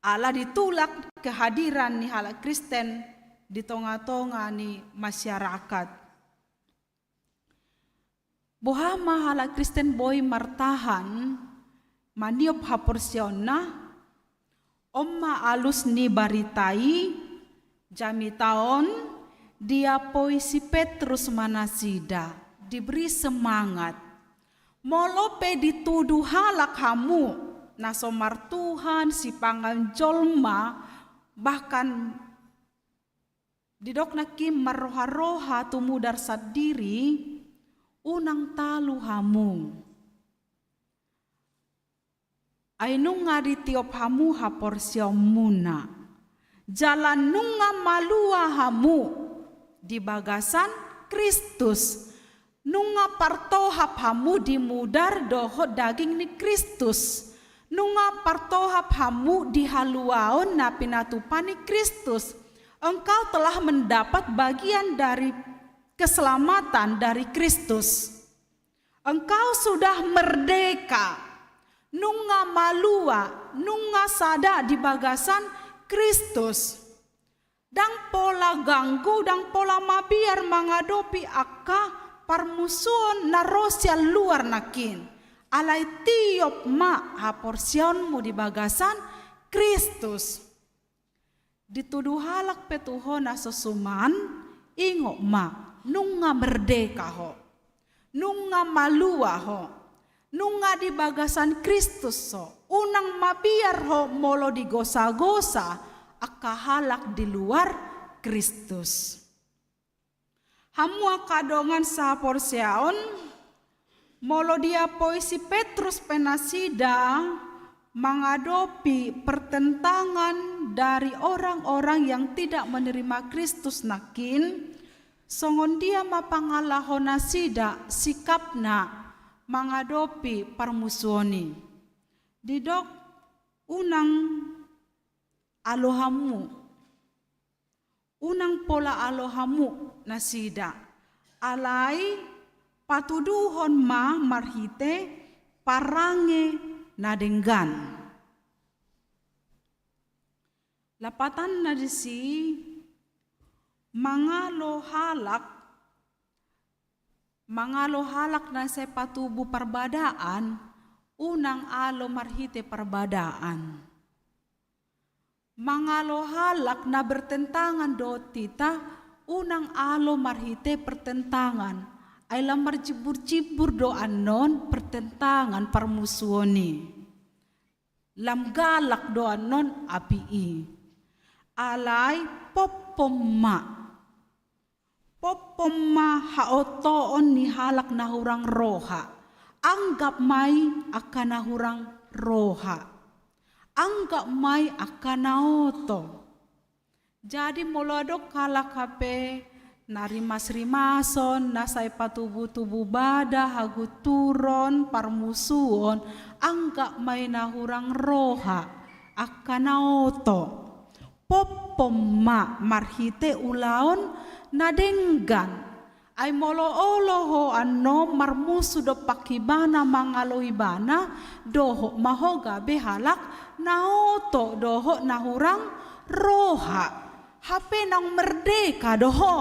Ala ditulak kehadiran ni halak Kristen di tonga-tonga ni masyarakat. Boha ma halak Kristen boi martahan maniop haporseaonna? On ma alus ni barita i. Jamita on diapoi si Petrus ma nasida, diberi semangat. Molo pe dituduh halak hamu na so martuhan, sipangan jolma, bahkan didok nangkin marroha-roha tu mudar sandiri, unang talu hamu. Ai nunga ditiop hamu haporseaonmuna. Jala nunga malua hamu di bagasan Kristus. Nunga partohap hamu di mudar dohot daging ni Kristus. Nunga partohap hamu di haluaon na pinatupa ni Kristus. Engkau telah mendapat bagian dari keselamatan dari Kristus. Engkau sudah merdeka. Nunga malua, nunga sada di bagasan Kristus. Ndang pola ganggu, ndang pola mabiar mangadopi angka parmusuon na ro sian luar nangkin. Alai tiop ma haporseaonmu di bagasan Kristus. Dituduh halak pe tu ho na so suman, ingot ma, nunga merdeka ho. Nunga malua ho. Nunga di bagasan Kristus ho. Unang mabiar ho molo digosa-gosa angka halak di luar Kristus. Hamu angka dongan sahaporseaon, molo diapoi si Petrus pe nasida mangadopi pertentangan dari orang-orang yang tidak menerima Kristus nangkin, songon dia ma pangalaho nasida sikapna mangadopi parmusuon i? Didok, unang alo hamu. Unang pola alo hamu nasida. Alai patuduhon ma marhite parange na denggan. Lapatanna disi, mangalo halak, mangalo halak na sai patubu parbadaan, unang alo marhite parbadaan. Mangalo halak na bertentangan dohot hita, unang alo marhite pertentangan. Ai lam marjimbur-jimbur do annon pertentangan parmusuon i. Lam galak do annon api i. Alai pompom ma. Pompom ma haotoon ni halak na hurang roha. Anggap ma i angka na hurang roha. Anggap ma i angka na oto. Jadi molo adong halak hape na rimas-rimason, na sai patubu-tubu bada, hagunturon, parmusuon, anggap ma i na hurang roha, angka na oto. Pompom ma marhite ulaon na denggan. Ai molo olo ho annon marmusu dompak ibana, mangalo ibana, dohot ma ho gabe halak na oto dohot na hurang roha. Hape naung merdeka do ho.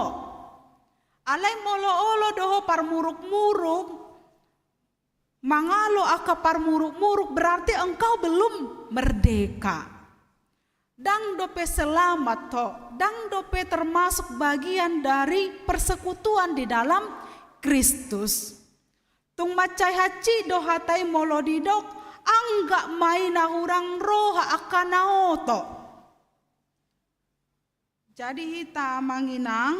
Alai molo olo do ho parmuruk-muruk, mangalo angka parmuruk-muruk, berarti engkau belum merdeka. Ndang dope selamat ho, ndang dope termasuk bagian dari persekutuan di dalam Kristus. Tung mansai hansit do hata i molo didok, angka ma i na hurang roha angka na oto. Jadi hita amang inang,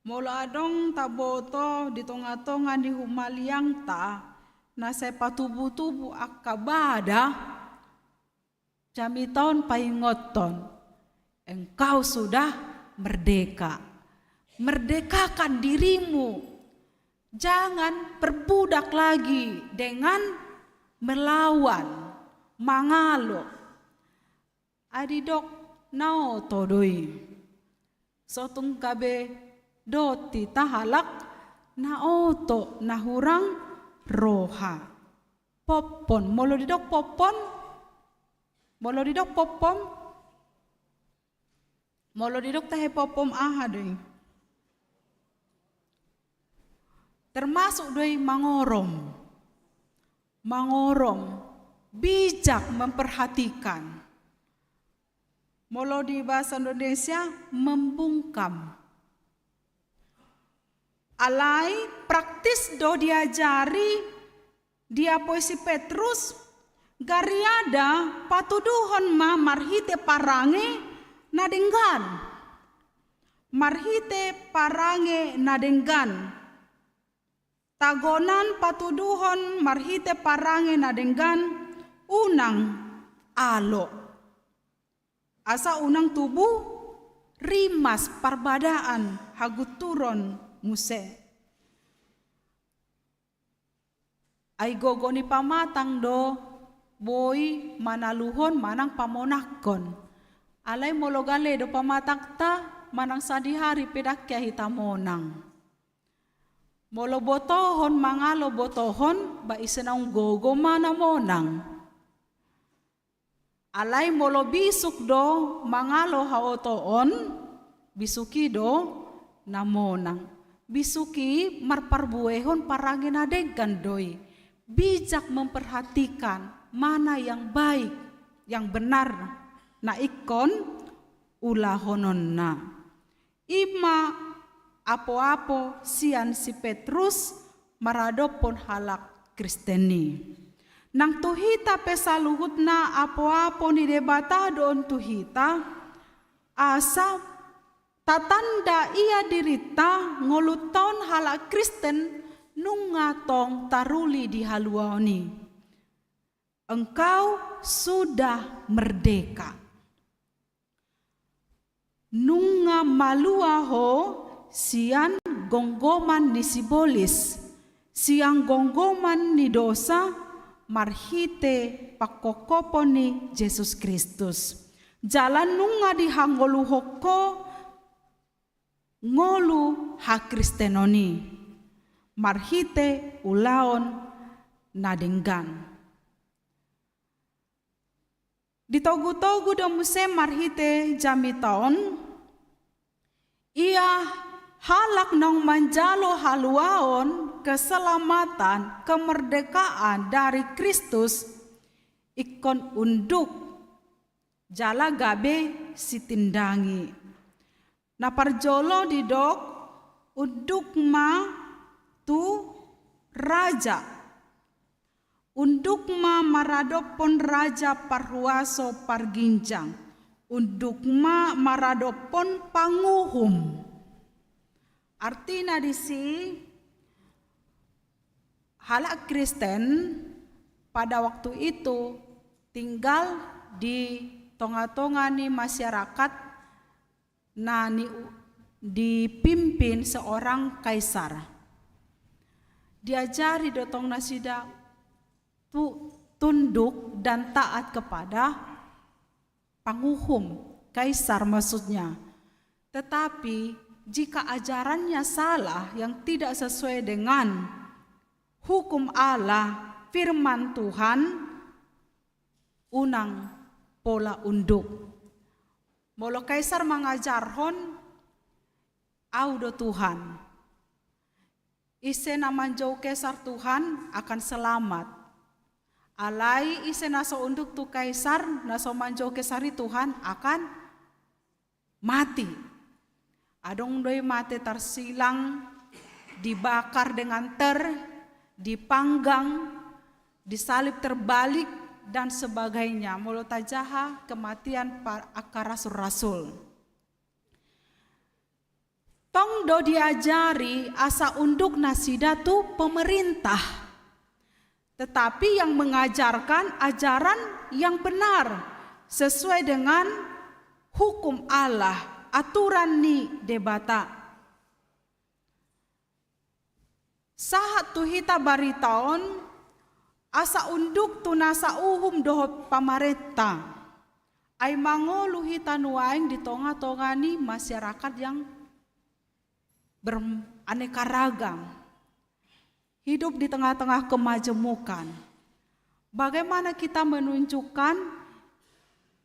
molo adong taboto di tonga-tonga ni humaliangta na sai patubu-tubu angka bada, jamita on paingothon, engkau sudah merdeka. Merdekakan dirimu. Jangan perbudak lagi dengan melawan, mangalo. Ai didok na oto do i. So tung gabe dohot hita halak na oto, na hurang roha. Pompon, molo didok pompon, molo didok pompon, molo didok tahe pompon aha do i? Termasuk do i mangorom. Mangorom, bijak memperhatikan. Molo di bahasa Indonesia, membungkam. Alai praktis do diajari, diapoi si Petrus, gariada patuduhon ma marhite parange na denggan. Marhite parange na denggan. Tagonan patuduhon marhite parange na denggan, unang alo. Asa unang tubu rimas, parbadaan, hagunturon muse. Ai gogo ni pamatang do boi manaluhon manang pamonangkon. Alai molo gale do pamatangta, manang sadihari pe ndang hea hita monang. Molo botohon, mangalo botohon, ba ise naung gogo ma na monang. Alai molo bisuk do mangalo haotoon, bisuk i do na monang. Bisuk i marparbuehon parange na denggan do i. Bijak memperhatikan mana yang baik, yang benar, na ingkon ulahononna. I ma apoapo sian si Petrus maradophon halak Kristen i. Nang tu hita pe saluhutna apoapo ni Debata do on tu hita, asa tatanda ia dirinta ngolunta on halak Kristen nunga tong taruli di haluaon i. Engkau sudah merdeka. Nunga malua ho sian gomgoman ni sibolis, sian gomgoman ni dosa, marhite pangkophopon ni Jesus Kristus. Jala nunga dihangoluhon ho ngolu hakristenon i, marhite ulaon na denggan. Ditogu-togu do muse marhite jamita on, ia halak naung manjalo haluaon, keselamatan, kemerdekaan dari Kristus, ingkon unduk, jala gabe sitindangi. Na parjolo didok, unduk ma tu raja. Unduk ma maradophon raja parhuaso parginjang. Unduk ma maradophon panguhum. Artina disi, halak Kristen pada waktu itu tinggal di tonga-tonga ni masyarakat na ni, dipimpin seorang kaisar. Diajari do tong nasida tu-, tunduk dan taat kepada panguhum, kaisar maksudnya. Tetapi jika ajarannya salah, yang tidak sesuai dengan hukum Allah, firman Tuhan, unang pola unduk. Molo kaisar mangajarhon, au do Tuhan. Ise na manjou kaisar Tuhan akan selamat. Alai ise na so unduk tu Kaisar, na so manjou Kaisar i, Tuhan akan mati. Adong do i mate tarsilang, dibakar dengan ter, dipanggang, disalib terbalik, dan sebagainya. Molo tajaha kematian pa-, angka rasul-rasul. Tong do diajari asa unduk nasida tu pemerintah. Tetapi yang mengajarkan ajaran yang benar sesuai dengan hukum Allah, aturan ni Debata. Sahat tu hita barita on, asa unduk tu nasa uhum dohot pamarenta. Ai mangolu hita nuaeng di tonga-tonga ni masyarakat yang beraneka ragam, hidup di tengah-tengah kemajemukan. Bagaimana kita menunjukkan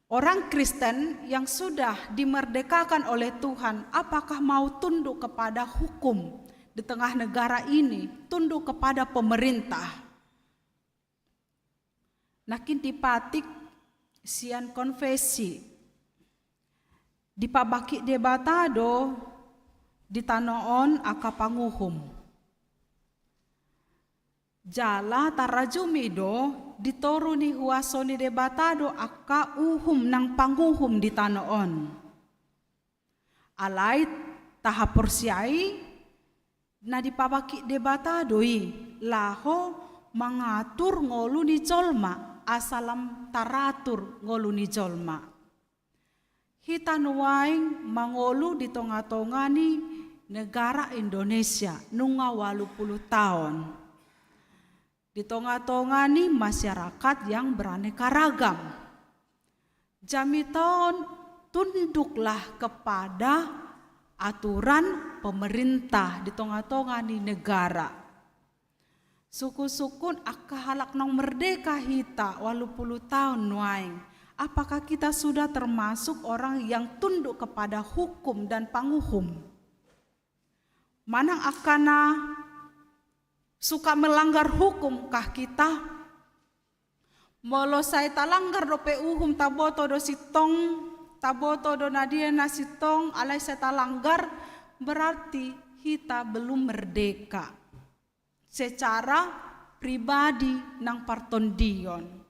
orang Kristen yang sudah dimerdekakan oleh Tuhan, apakah mau tunduk kepada hukum di tengah negara ini, tunduk kepada pemerintah? Nangkin dipatik sian konfesi. Dipabangkit Debata do di tano on angka panguhum. Jala tarajumi do di toru ni huaso ni Debata do angka uhum nang panguhum di tano on. Alai tahaporseai na dipabangkit Debata do i laho mangatur ngolu ni jolma, asa lam taratur ngolu ni jolma. Hita nuaeng mangolu di tonga-tonga ni negara Indonesia nunga ualu pulu taon. Di tonga-tonga ni masyarakat yang beraneka ragam. Jamita on tunduklah kepada aturan pemerintah di tonga-tonga ni negara. Sungkun-sungkun angka halak naung merdeka hita ualu pulu taon nuaeng. Apakah kita sudah termasuk orang yang tunduk kepada hukum dan panguhum? Manang angka na suka melanggar hukum kah kita? Molo sai talanggar dope uhum, taboto do sintong, taboto do na dia na sintong, alai sai talanggar, berarti hita belum merdeka secara pribadi nang partondion.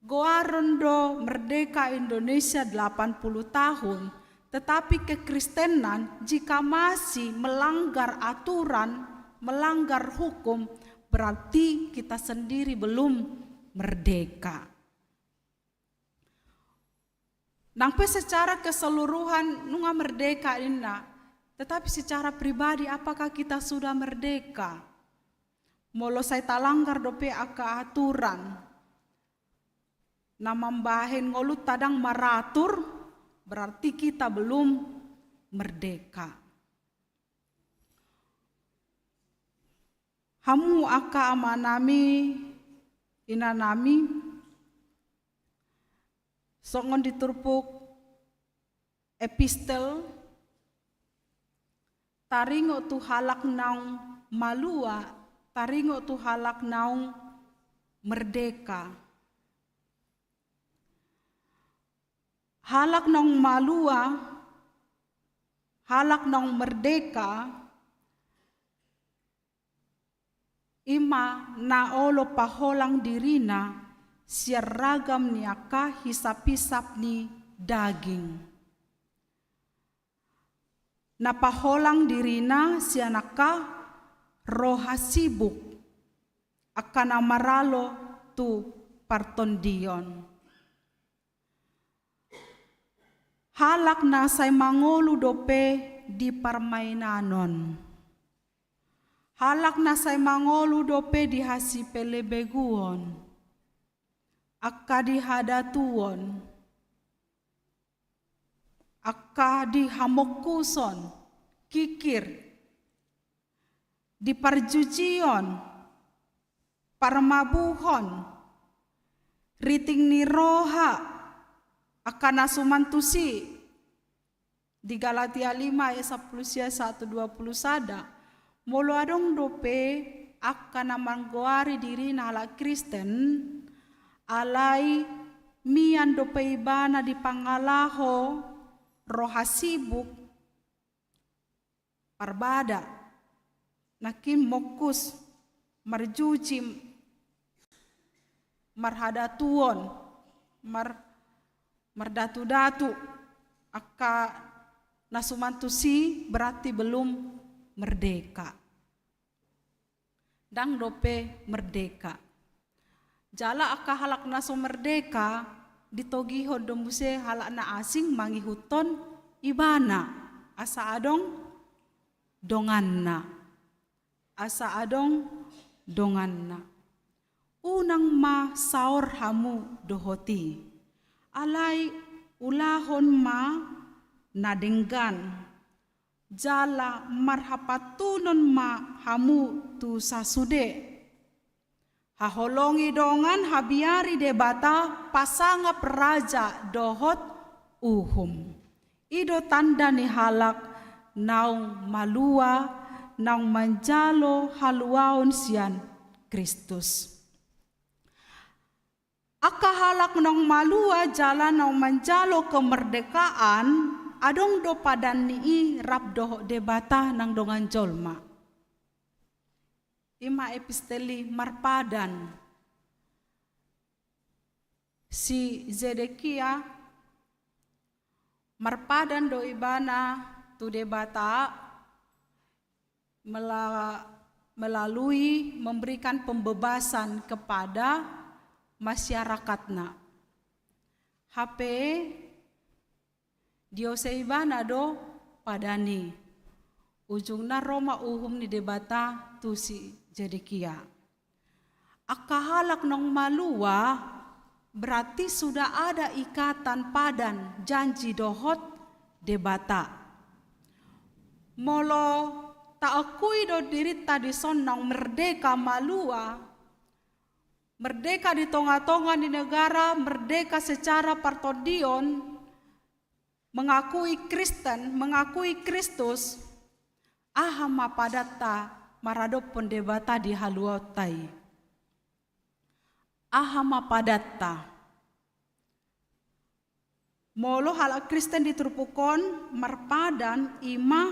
Goaron do merdeka Indonesia delapan puluh tahun, tetapi kekristenan jika masih melanggar aturan, melanggar hukum, berarti kita sendiri belum merdeka. Nang pe secara keseluruhan nunga merdeka ninna, tetapi secara pribadi apakah kita sudah merdeka? Molo sai talanggar dope angka aturan na mambahen ngolunta ndang maratur, berarti kita belum merdeka. Hamu angka amanami, inanami, songon di turpuk epistel, taringot tu halak naung malua, taringot tu halak naung merdeka. Halak naung malua, halak naung merdeka, i ma na olo paholang dirina sian ragam ni angka hisap-hisap ni daging. Na paholang dirina sian angka roha sibuk, angka na maralo tu partondion. Halak na sai mangolu dope di parmainanon. Halak na sai mangolu dope di hasipelebeguon. Angka di hadatuon. Angka di hamongkuson, kikir, di parjujion, parmabuhon, riting ni roha, angka na suman tusi. Di Galatia lima ayat sampulu sia sahat tu dua pulu sada, molo adong dope angka na manggoari dirina halak Kristen, alai mian dope ibana dipangalaho roha sibuk, parbada, nangkin mongkus, marjujim, marhadatuon, mar-, mardatudatu, angka na suman tusi berarti belum merdeka. Ndang dope merdeka. Jala angka halak na so merdeka ditogihon do muse halak na asing mangihuthon ibana, asa adong donganna. Asa adong donganna. Unang ma saor hamu dohot i. Alai ulahon ma na denggan. Jala marhapantunon ma hamu tu sasude. Haholongi dongan, habiari Debata, pasangap raja dohot uhum. I do tanda ni halak naung malua, naung manjalo haluaon sian Kristus. Angka halak naung malua jala naung manjalo kemerdekaan, adong do padan ni i rap dohot Debata nang dongan jolma. I ma epistel i marpadan. Si Zedekia marpadan do ibana tu Debata mela-, melalui memberikan pembebasan kepada masyarakatna. Hape diose ibana do padan i. Ujungna ro ma uhum ni Debata tu si Zedekia. Angka halak naung malua, berarti sudah ada ikatan padan janji dohot Debata. Molo taakui do dirinta dison naung merdeka malua, merdeka di tonga-tonga ni negara, merdeka secara partondion, mengakui Kristen, mengakui Kristus, aha ma padanta maradophon Debata di haluaonta i? Aha ma padanta? Molo halak Kristen di turpuk on marpadan, i ma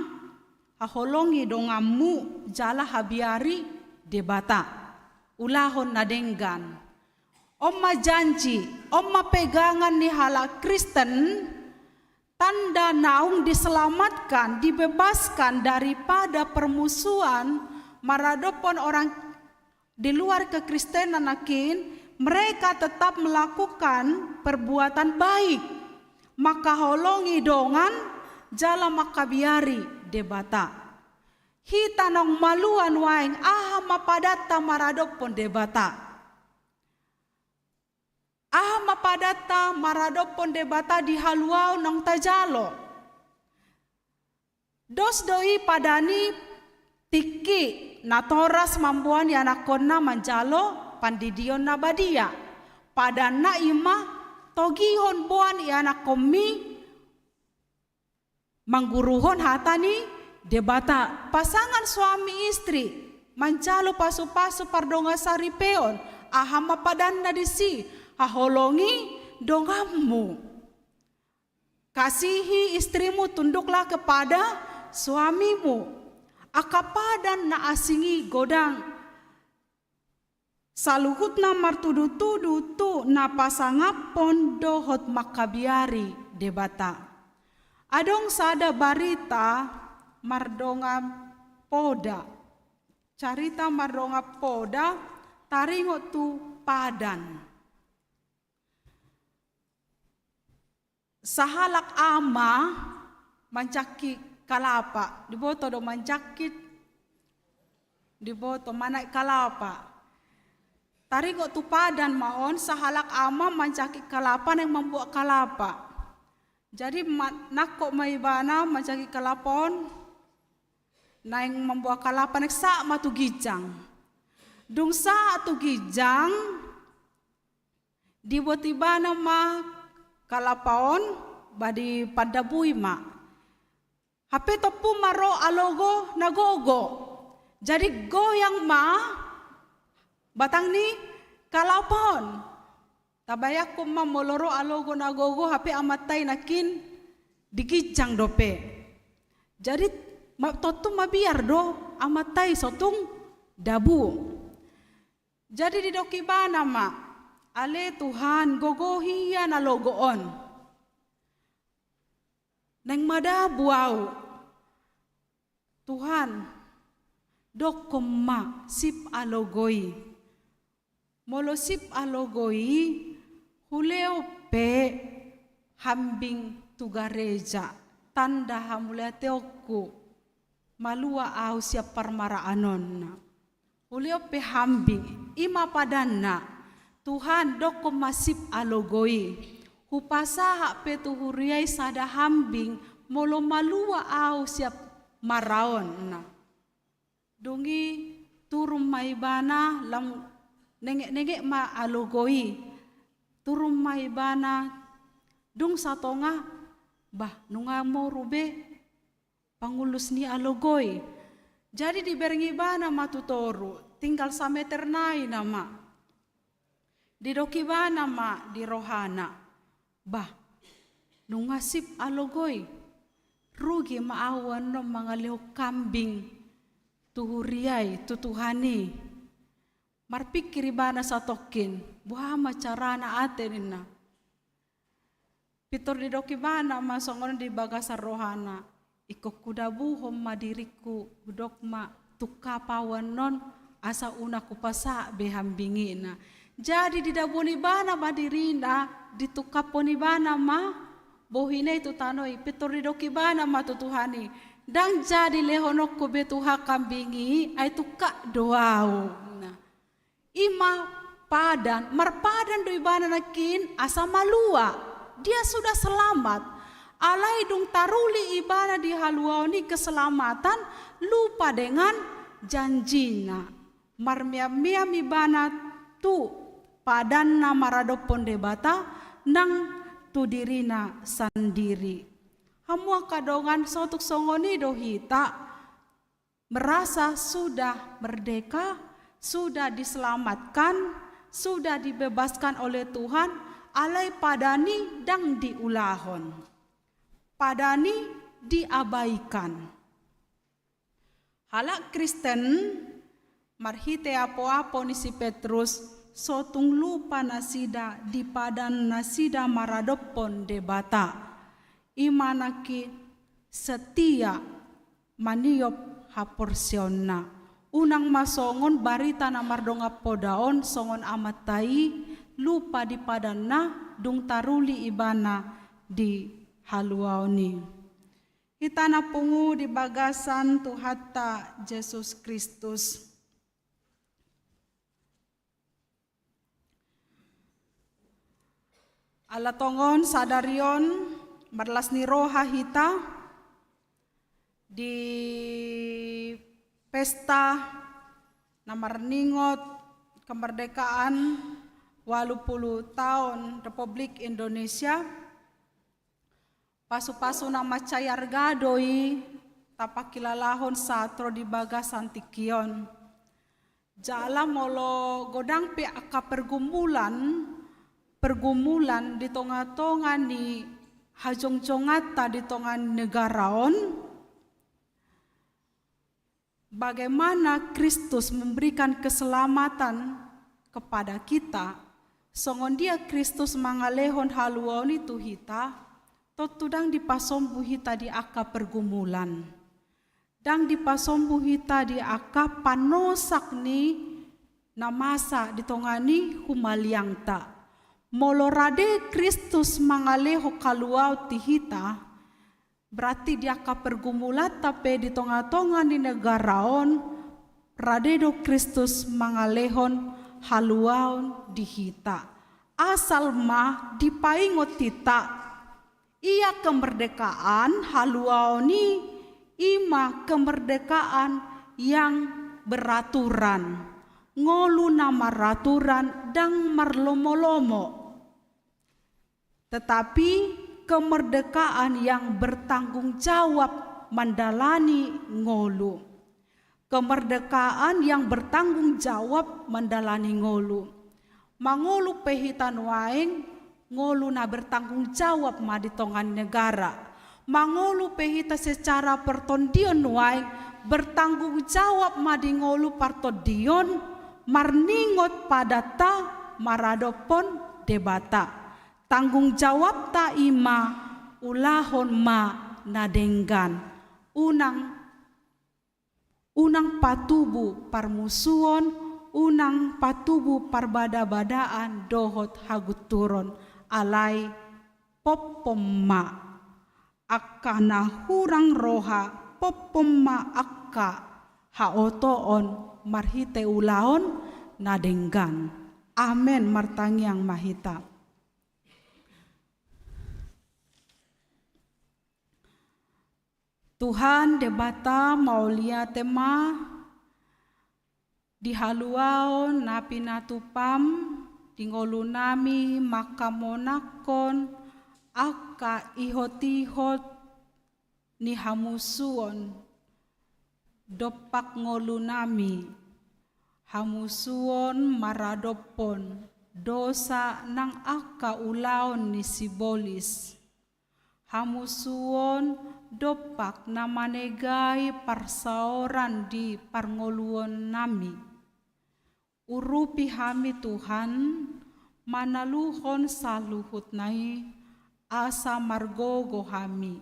haholongi donganmu jala habiari Debata. Ulahon na denggan. On ma janji, on ma pegangan ni halak Kristen, tanda naung diselamatkan, dibebaskan daripada permusuhan maradophon orang di luar kekristenan, nangkin mereka tetap melakukan perbuatan baik, mangkaholongi dongan jala mangkabiari Debata. Hita naung malua nuaeng, aha ma padanta maradophon Debata? Aha ma padanta maradophon Debata di haluaon naung tajalo? Dos do i padan i tingki natoras mamboan ianakhonna manjalo pandidion na badia. Padanna i ma togihon boan ianakkonmi mangguruhon hata ni Debata. Pasangan suami istri manjalo pasu-pasu pardongansaripeon, aha ma padanna disi? Haholongi donganmu. Kasihi istrimu, tunduklah kepada suamimu. Angka padan na asing i godang. Saluhutna martudu-tudu tu na pasangaphon dohot mangkabiari Debata. Adong sada barita mardongan poda. Carita mardongan poda taringot tu padan. Sahalak ama manjangkit kalapa, diboto do manjangkit, diboto manaek kalapa. Taringot tu padan ma on, sahalak ama manjangkit kalapa, naeng mambuat kalapa. Jadi ma-, nangkok ma ibana manjangkit kalapa on, naeng mambuat kalapa, naeng sahat ma tu ginjang. Dung sahat tu ginjang, dibuat ibana ma kalapa on, ba dipandabui ma. Hape tompu ma ro alogo na gogo. Jadi goyang ma batang ni kalapa on. Tabayangkon ma molo ro alogo na gogo hape amanta i nangkin di ginjang dope. Jadi ma-, tontu mabiar do amanta i so tung dabu. Jadi didok ibana ma, ale Tuhan, gogohi hian alogo on. Naeng madabu ahu. Tuhan, dokkon ma sip alogo i. Molo sip alogo i, hulehon pe hambing tu gareja, tanda hamuliateonku, malua ahu sian parmaraan on. Hulehon pe hambing, i ma padanna, Tuhan, dokkon ma sip alogo i. Hupasahat pe tu huria i sada hambing, molo malua ahu sian mara on. Dung i turun ma ibana, lam nengetnenget ma alogo i. Turun ma ibana, dung satonga, bah, nunga moru be pangulus ni alogo i. Jadi dibereng ibana ma tu toru, tinggal sameter nai nama. Didok ibana ma di rohana, bah, nunga sip alogo i. Rugi ma ahu annon mangalehon kambing tu huria i, tu Tuhan i. Marpingkir ibana satongkin, boha ma carana ate ninna. Pintor didok ibana ma songon di bagasan rohana, ingkon hudabuhon ma diringku, hudok ma tungkap ahu annon asa unang hupasahat be hambing i na. Jadi didabuhon ibana ma dirina, ditungkaphon ibana ma bohina i tu tano i, pintor didok ibana ma tu Tuhan i, ndang jadi lehononku be Tuhan kambing i, ai tungkap do ahu. Na. I ma padan, marpadan do ibana nangkin asa malua. Dia sudah selamat. Alai dung taruli ibana di haluaon i keselamatan, lupa dengan janjina. Marmeammeam ibana tu padanna maradophon Debata nang tu dirina sandiri. Hamu angka dongan, sotung songon i do hita. Merasa sudah merdeka, sudah diselamatkan, sudah dibebaskan oleh Tuhan, alai padan i ndang diulahon. Padan i diabaikan. Halak Kristen marhite apoapo ni si Petrus, sotung lupa nasida di padan nasida maradophon Debata. I ma nangkin setia maniop haporseaonna. Unang ma songon barita na mardongan poda on, songon amanta i lupa di padanna dung taruli ibana di haluaon i. Hita na pungu di bagasan Tuhanta Jesus Kristus. Ala tongon sadari on marlas ni roha hita di pesta na marningot kemerdekaan ualu pulu taon Republik Indonesia. Pasupasu na mansai arga do i tapangkilalahon sahat ro di bagasan tingki on. Jala molo godang pe angka pergumulan, pergumulan di tongatonga ni hajongjonganta di tonga ni negara on, bagaimana Kristus memberikan keselamatan kepada kita, songon dia Kristus mangalehon haluaon i tu hita, tontu ndang dipasombu hita di angka pergumulan. Ndang dipasombu hita di angka panosak ni na masa di tonga ni humaliangta. Molo rade Kristus mangalehon haluaon di hita, berarti di angka pergumulanta pe di tongatonga ni negara on, rade do Kristus mangalehon haluaon di hita. Asal ma dipaingot hita, ia kemerdekaan haluaon i, i ma kemerdekaan yang beraturan, ngolu na maraturan, ndang marlomolomo. Tetapi kemerdekaan yang bertanggung jawab mandalani ngolu. Kemerdekaan yang bertanggung jawab mandalani ngolu. Mangolu pe hita nuaeng, ngolu na bertanggung jawab ma di tonga ni negara. Mangolu pe hita secara partondion nuaeng, bertanggung jawab ma di ngolu partondion, marningot padanta maradophon Debata. Tanggung jawabta i ma, ulahon ma na denggan. Unang Unang patubu parmusuon, unang patubu parbada-badaan dohot hagunturon, alai pompom ma. Angka na hurang roha, pompom ma angka haotoon marhite ulaon na denggan. Amen. Martangiang ma hita. Tuhan Debata, mauliate ma di haluaon na pinatupam di ngolunami mangkamonangkon angka ihot-ihot ni hamusuon dompak ngolunami, hamusuon maradophon dosa nang angka ulaon ni sibolis. Hamusuon dompak na manegai parsaoran di parngoluonnami. Urupi hami Tuhan, manaluhon saluhutna i, asa margogo hami.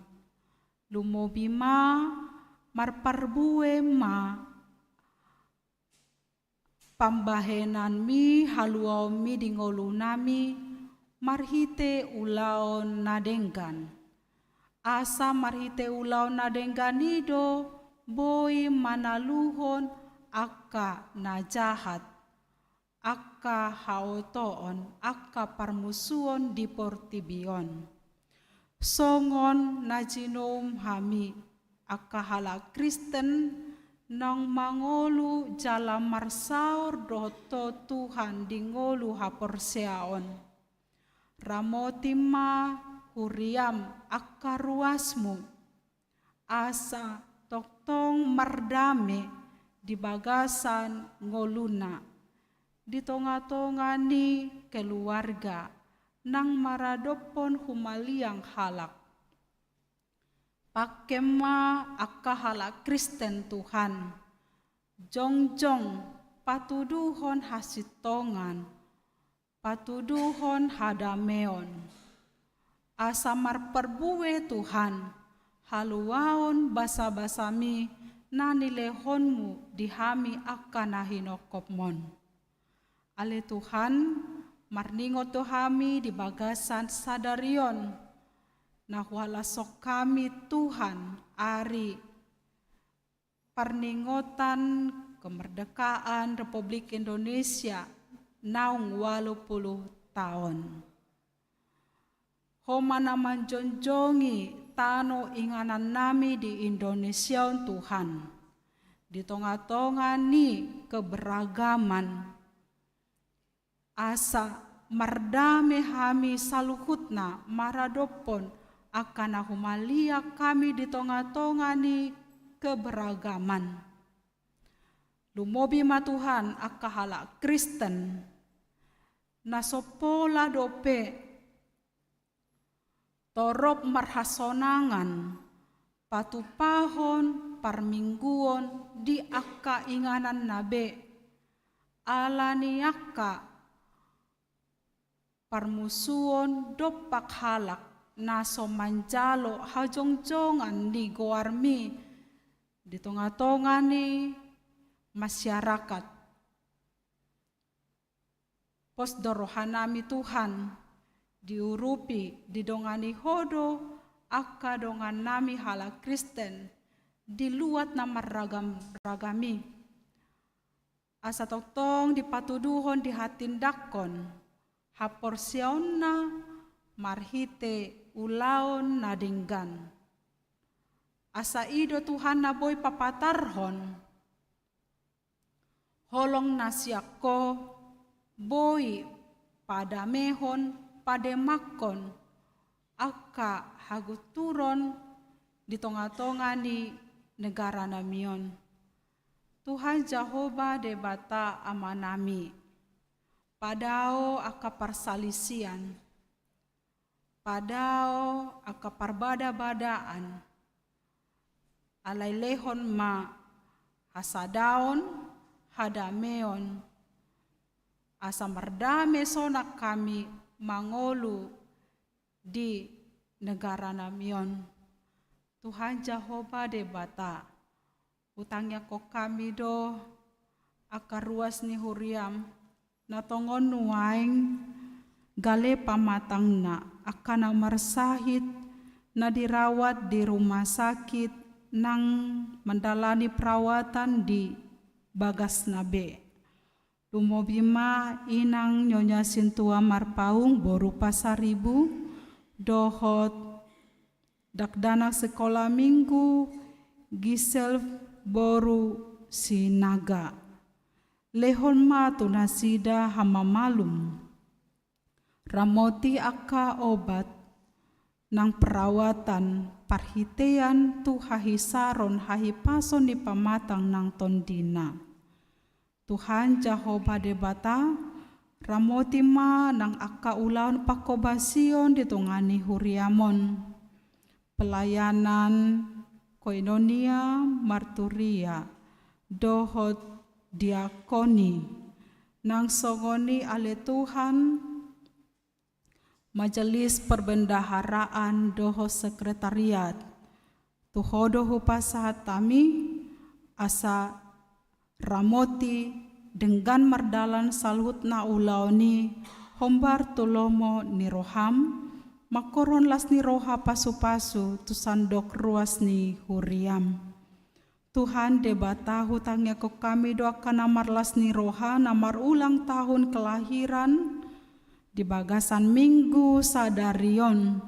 Lumobi ma, marparbue ma pambahenanmi, haluaonmi di ngolunami, marhite ulaon na denggan. Asa marhite ulaon na denggan i do boi manaluhon angka na jahat, angka haotoon, angka parmusuon di portibi on. Songon na jinoum hami, angka halak Kristen, naung mangolu jala marsaor dohot Ho Tuhan di ngolu haporseaon. Ramoti ma huriam angka ruasmu, asa tongtong mardame di bagasan ngoluna, di tonga-tonga ni keluarga, nang maradophon humaliang halak. Pangke ma angka halak Kristen Tuhan, jongjong patuduhon hasintongan, patuduhon hadameon. Asa marparbue Tuhan, haluaon basa-basami na nilehonmu di hami angka na hinongkopmon. Ale Tuhan, marningot do hami di bagasan sadari on, na huhalashon hami Tuhan ari parningotan kemerdekaan Republik Indonesia naung ualu pulu taon. Ho ma na manjonjongi tano inganannami di Indonesia on Tuhan, di tonga-tonga ni keberagaman. Asa mardame hami saluhutna maradophon angka na humaliang hami di tonga-tonga ni keberagaman. Lumobi ma Tuhan angka halak Kristen, na so pola dope torop marhasonangan patupahon parmingguon di angka ingananna be, ala ni angka parmusuon dompak halak na so manjalo hajongjongan ni goarmi di tonga-tonga ni masyarakat. Pos do rohanami Tuhan, diurupi, didongani Ho do angka dongannami halak Kristen di luat na marragam-ragam i. Asa tongtong dipatuduhon, dihatindanghon haporseaonna marhite ulaon na denggan. Asa i do Tuhan na boi papatarhon holong na sian Ho, boi padamehon, pademakhon angka hagunturon di tonga-tonga ni negaranami on. Tuhan Jahowa Debata Amanami, padao angka parsalisian, padao angka parbadabadaan, alai lehon ma hasadaon, hadameon, asa mardame sonang hami mangolu di negara nami on. Tuhan Jahowa Debata, hutangiangkon hami do angka ruas ni huriam, na tongon nuaeng gale pamatangna, angka na marsahit, na dirawat di rumah sakit, nang mandalani perawatan di bagasna be. Lumobi ma inang Nyonya Sintua Marpaung boru Pasaribu, dohot dakdanak sikola minggu Gisel boru Sinaga. Lehon ma tu nasida hamamalum. Ramoti angka obat, nang perawatan, parhitean tu hahisaron hahipason ni pamatang nang tondina. Tuhan Jahowa Debata, ramoti ma nang angka ulaon panghobasion di tonga ni huriam on. Pelayanan koinonia, marturia, dohot diakoni, nang songon i ale Tuhan, majelis perbendaharaan dohot sekretariat. Tu Ho do hupasahat hami, asa ramoti denggan mardalan saluhutna ulaon i, hombar tu lomo ni roham, mangkorhon las ni roha pasupasu tu sandok ruas ni huriam. Tuhan Debata, hutangiangkon hami do angka na marlas ni roha na marulang tahun kelahiran di bagasan minggu sadari on,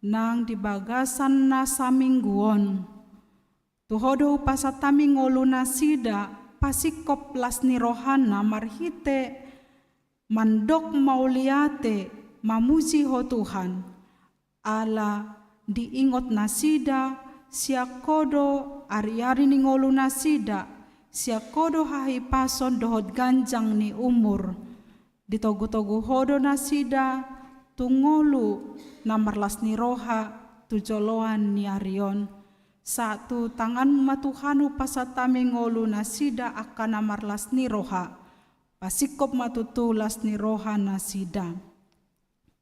nang di bagasan na saminggu on. Tu Ho do hupasahat hami ngolu nasida, pasingkop las ni rohana marhite mandok mauliate, mamuji Ho Tuhan. Ala diingot nasida, sian Ho do ariari ni ngolu nasida, sian Ho do hahipason dohot ganjang ni umur. Ditogutogu Ho do nasida tu ngolu na marlas ni roha tu joloan ni ari on. Sahat tu tanganmu ma Tuhan hupasahat hami ngolu nasida angka na marlas ni roha. Pasingkop ma tutu las ni roha nasida.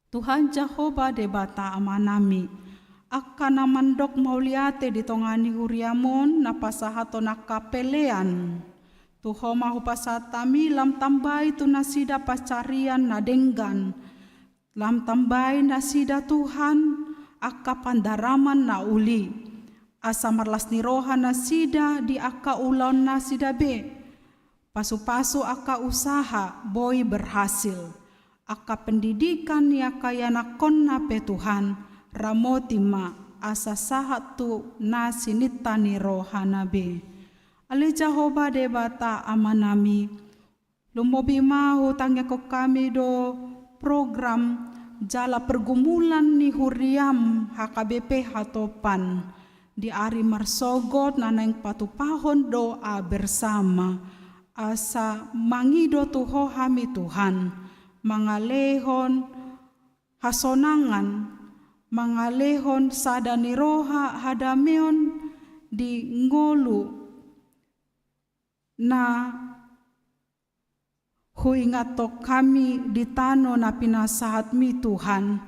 Tuhan Jahowa Debata Amanami, angka na mandok mauliate di tonga ni huriam on na pasahaton angka pelean. Tu Ho ma hupasahat hami, lam tambai tu nasida pansarian na denggan. Lam tambai nasida Tuhan angka pandaraman na uli. Asa marlas ni roha nasida di angka ulaon nasida be. Pasupasu angka usaha boi berhasil. Angka pendidikan ni angka ianakkonna pe Tuhan, ramoti ma asa sahat tu na sininta ni rohana be. Ale Jahowa Debata Amanami, lumobi ma hutangiangkon hami do program jala pergumulan ni huriam H K B P Hatopan. Di ari marsogot na naeng patupahon doa bersama, asa mangido tu Ho hami Tuhan, mangalehon hasonangan, mangalehon sada ni roha hadameon di ngolu na huingathon hami di tano na pinasahatmi Tuhan,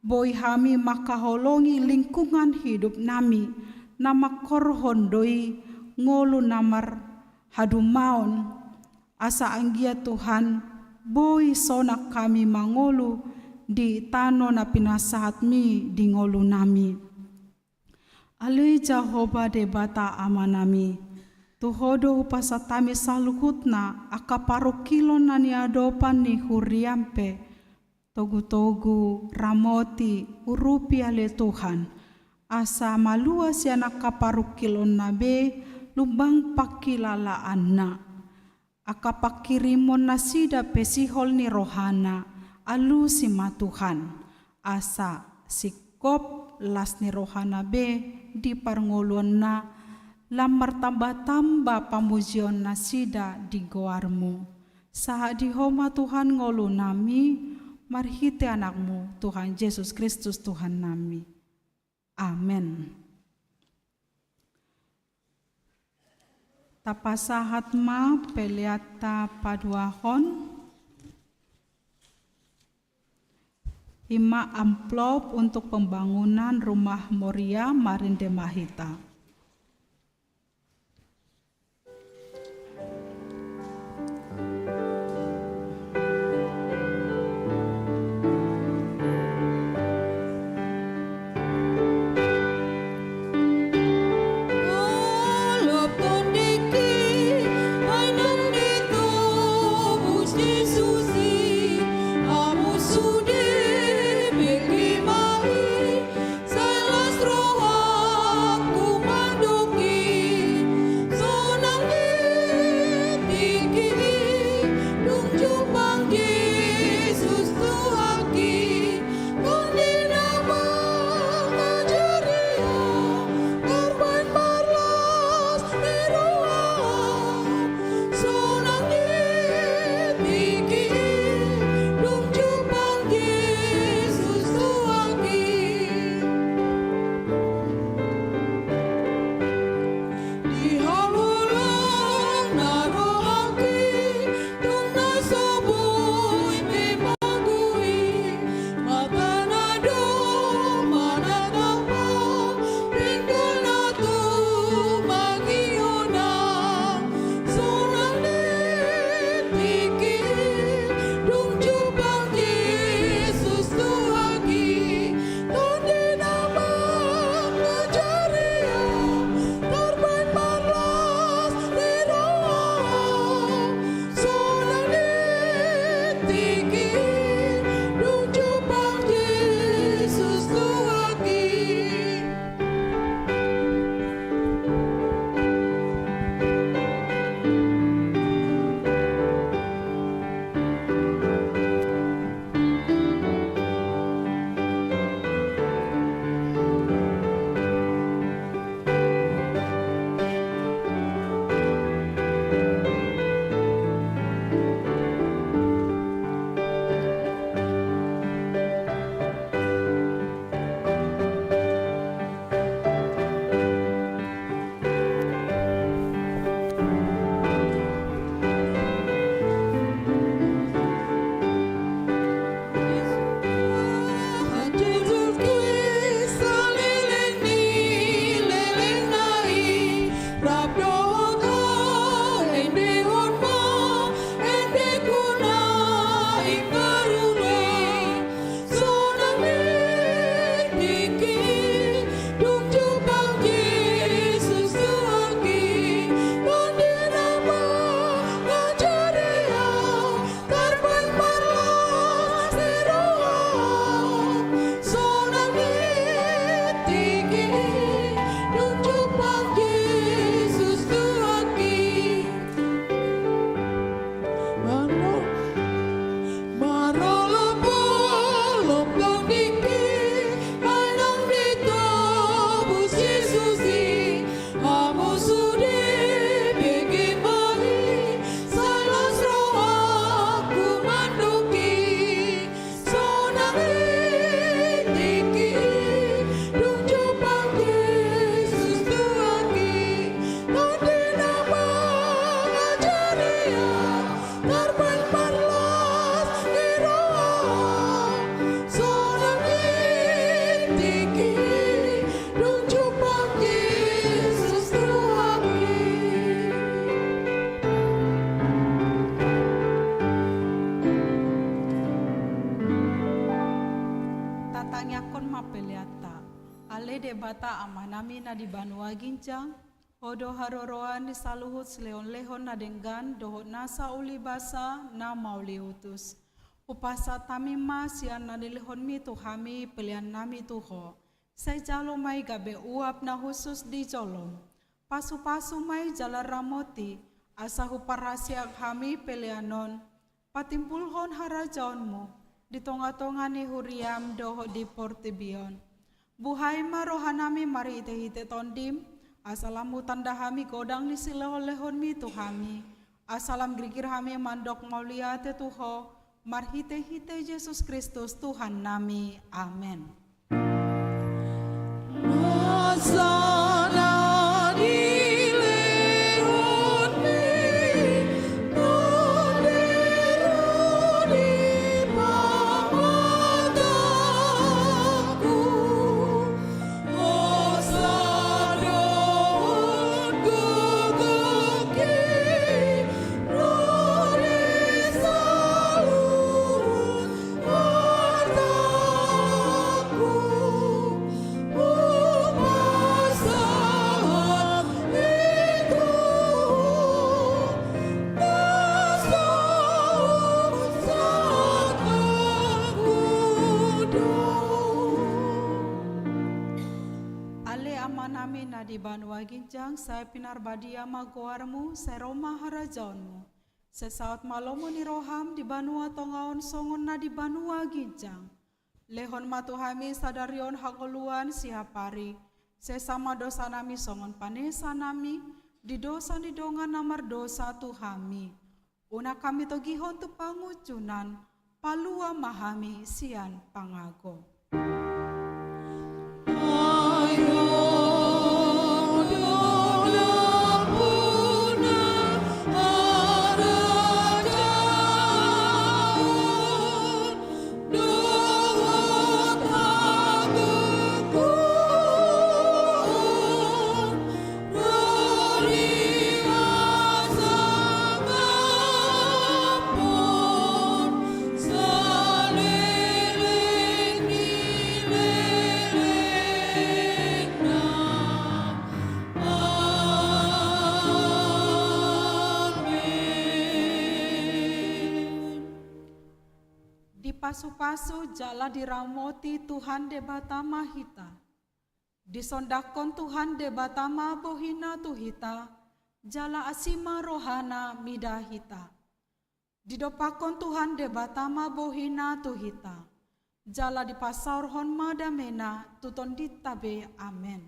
boi hami mangkaholongi lingkungan hidupnami, na mangkorhon do i ngolu na marhadumaon, asa anggiat Tuhan, boi sonang hami mangolu di tano na pinasahatmi di ngolunami. Ale Jahowa Debata Amanami, tu Ho do hupasahat hami saluhutna angka parungkilon na niadopan ni huriam pe, togutogu, ramoti, urupi ale Tuhan, asa malua sian angka parungkilonna be lumbang pangkilalaanna. Angka pangkirimon nasida pe sihol ni rohana, alusi ma Tuhan, asa singkop las ni rohana be di parngoluonna Lam martamba-tamba pamujion nasida di goarmu. Sahat di Ho ma Tuhan ngolunami, marhite Anakmu, Tuhan Jesus Kristus Tuhannami. Amen. Tapasahat ma peleanta paduahon. I ma amplop untuk pembangunan rumah Moria, marende ma hita. Tatangiangkon ma peleanta. Ale Debata Amanami na di banua ginjang, Ho do haroroan ni saluhut silehon-lehon na denggan dohot nasa ulibasa na mauliutus. Hupasahat hami ma sian na nilehonmi tu hami peleannami tu Ho. Sai jalo ma i gabe uap na hushus di jolom. Pasupasu ma i jala ramoti, asa huparhaseang hami pelean on, patimbulhon harajaonmu di tonga-tonga ni huriam dohot di portibi on. Buhai ma rohanami marhite-hite Tondim, Asa lam hutanda hami godang ni silehonlehonmi tu hami, asa lam girgir hami mandok mauliate tu Ho, marhitehite Jesus Kristus Tuhannami. Amen. Ale Amanami na di banua ginjang, sai pinarbadia ma goarmu, sai ro ma harajaonmu. Sai saut ma lomo ni roham di banua tonga on songon na di banua ginjang. Lehon ma tu hami sadari on hangoluan siapari. Sesa ma dosanami songon panesanami di dosa ni dongan na mardosa tu hami. Unang hami togihon tu pangunjunan, palua ma hami sian pangago. Dipasupasu jala diramoti Tuhan Debata ma hita. Disondangkon Tuhan Debata ma bohina tu hita, jala asi ma rohana mida hita. Didompakkon Tuhan Debata ma bohina tu hita, jala dipasaorhon ma damena tu tondinta be. Amen.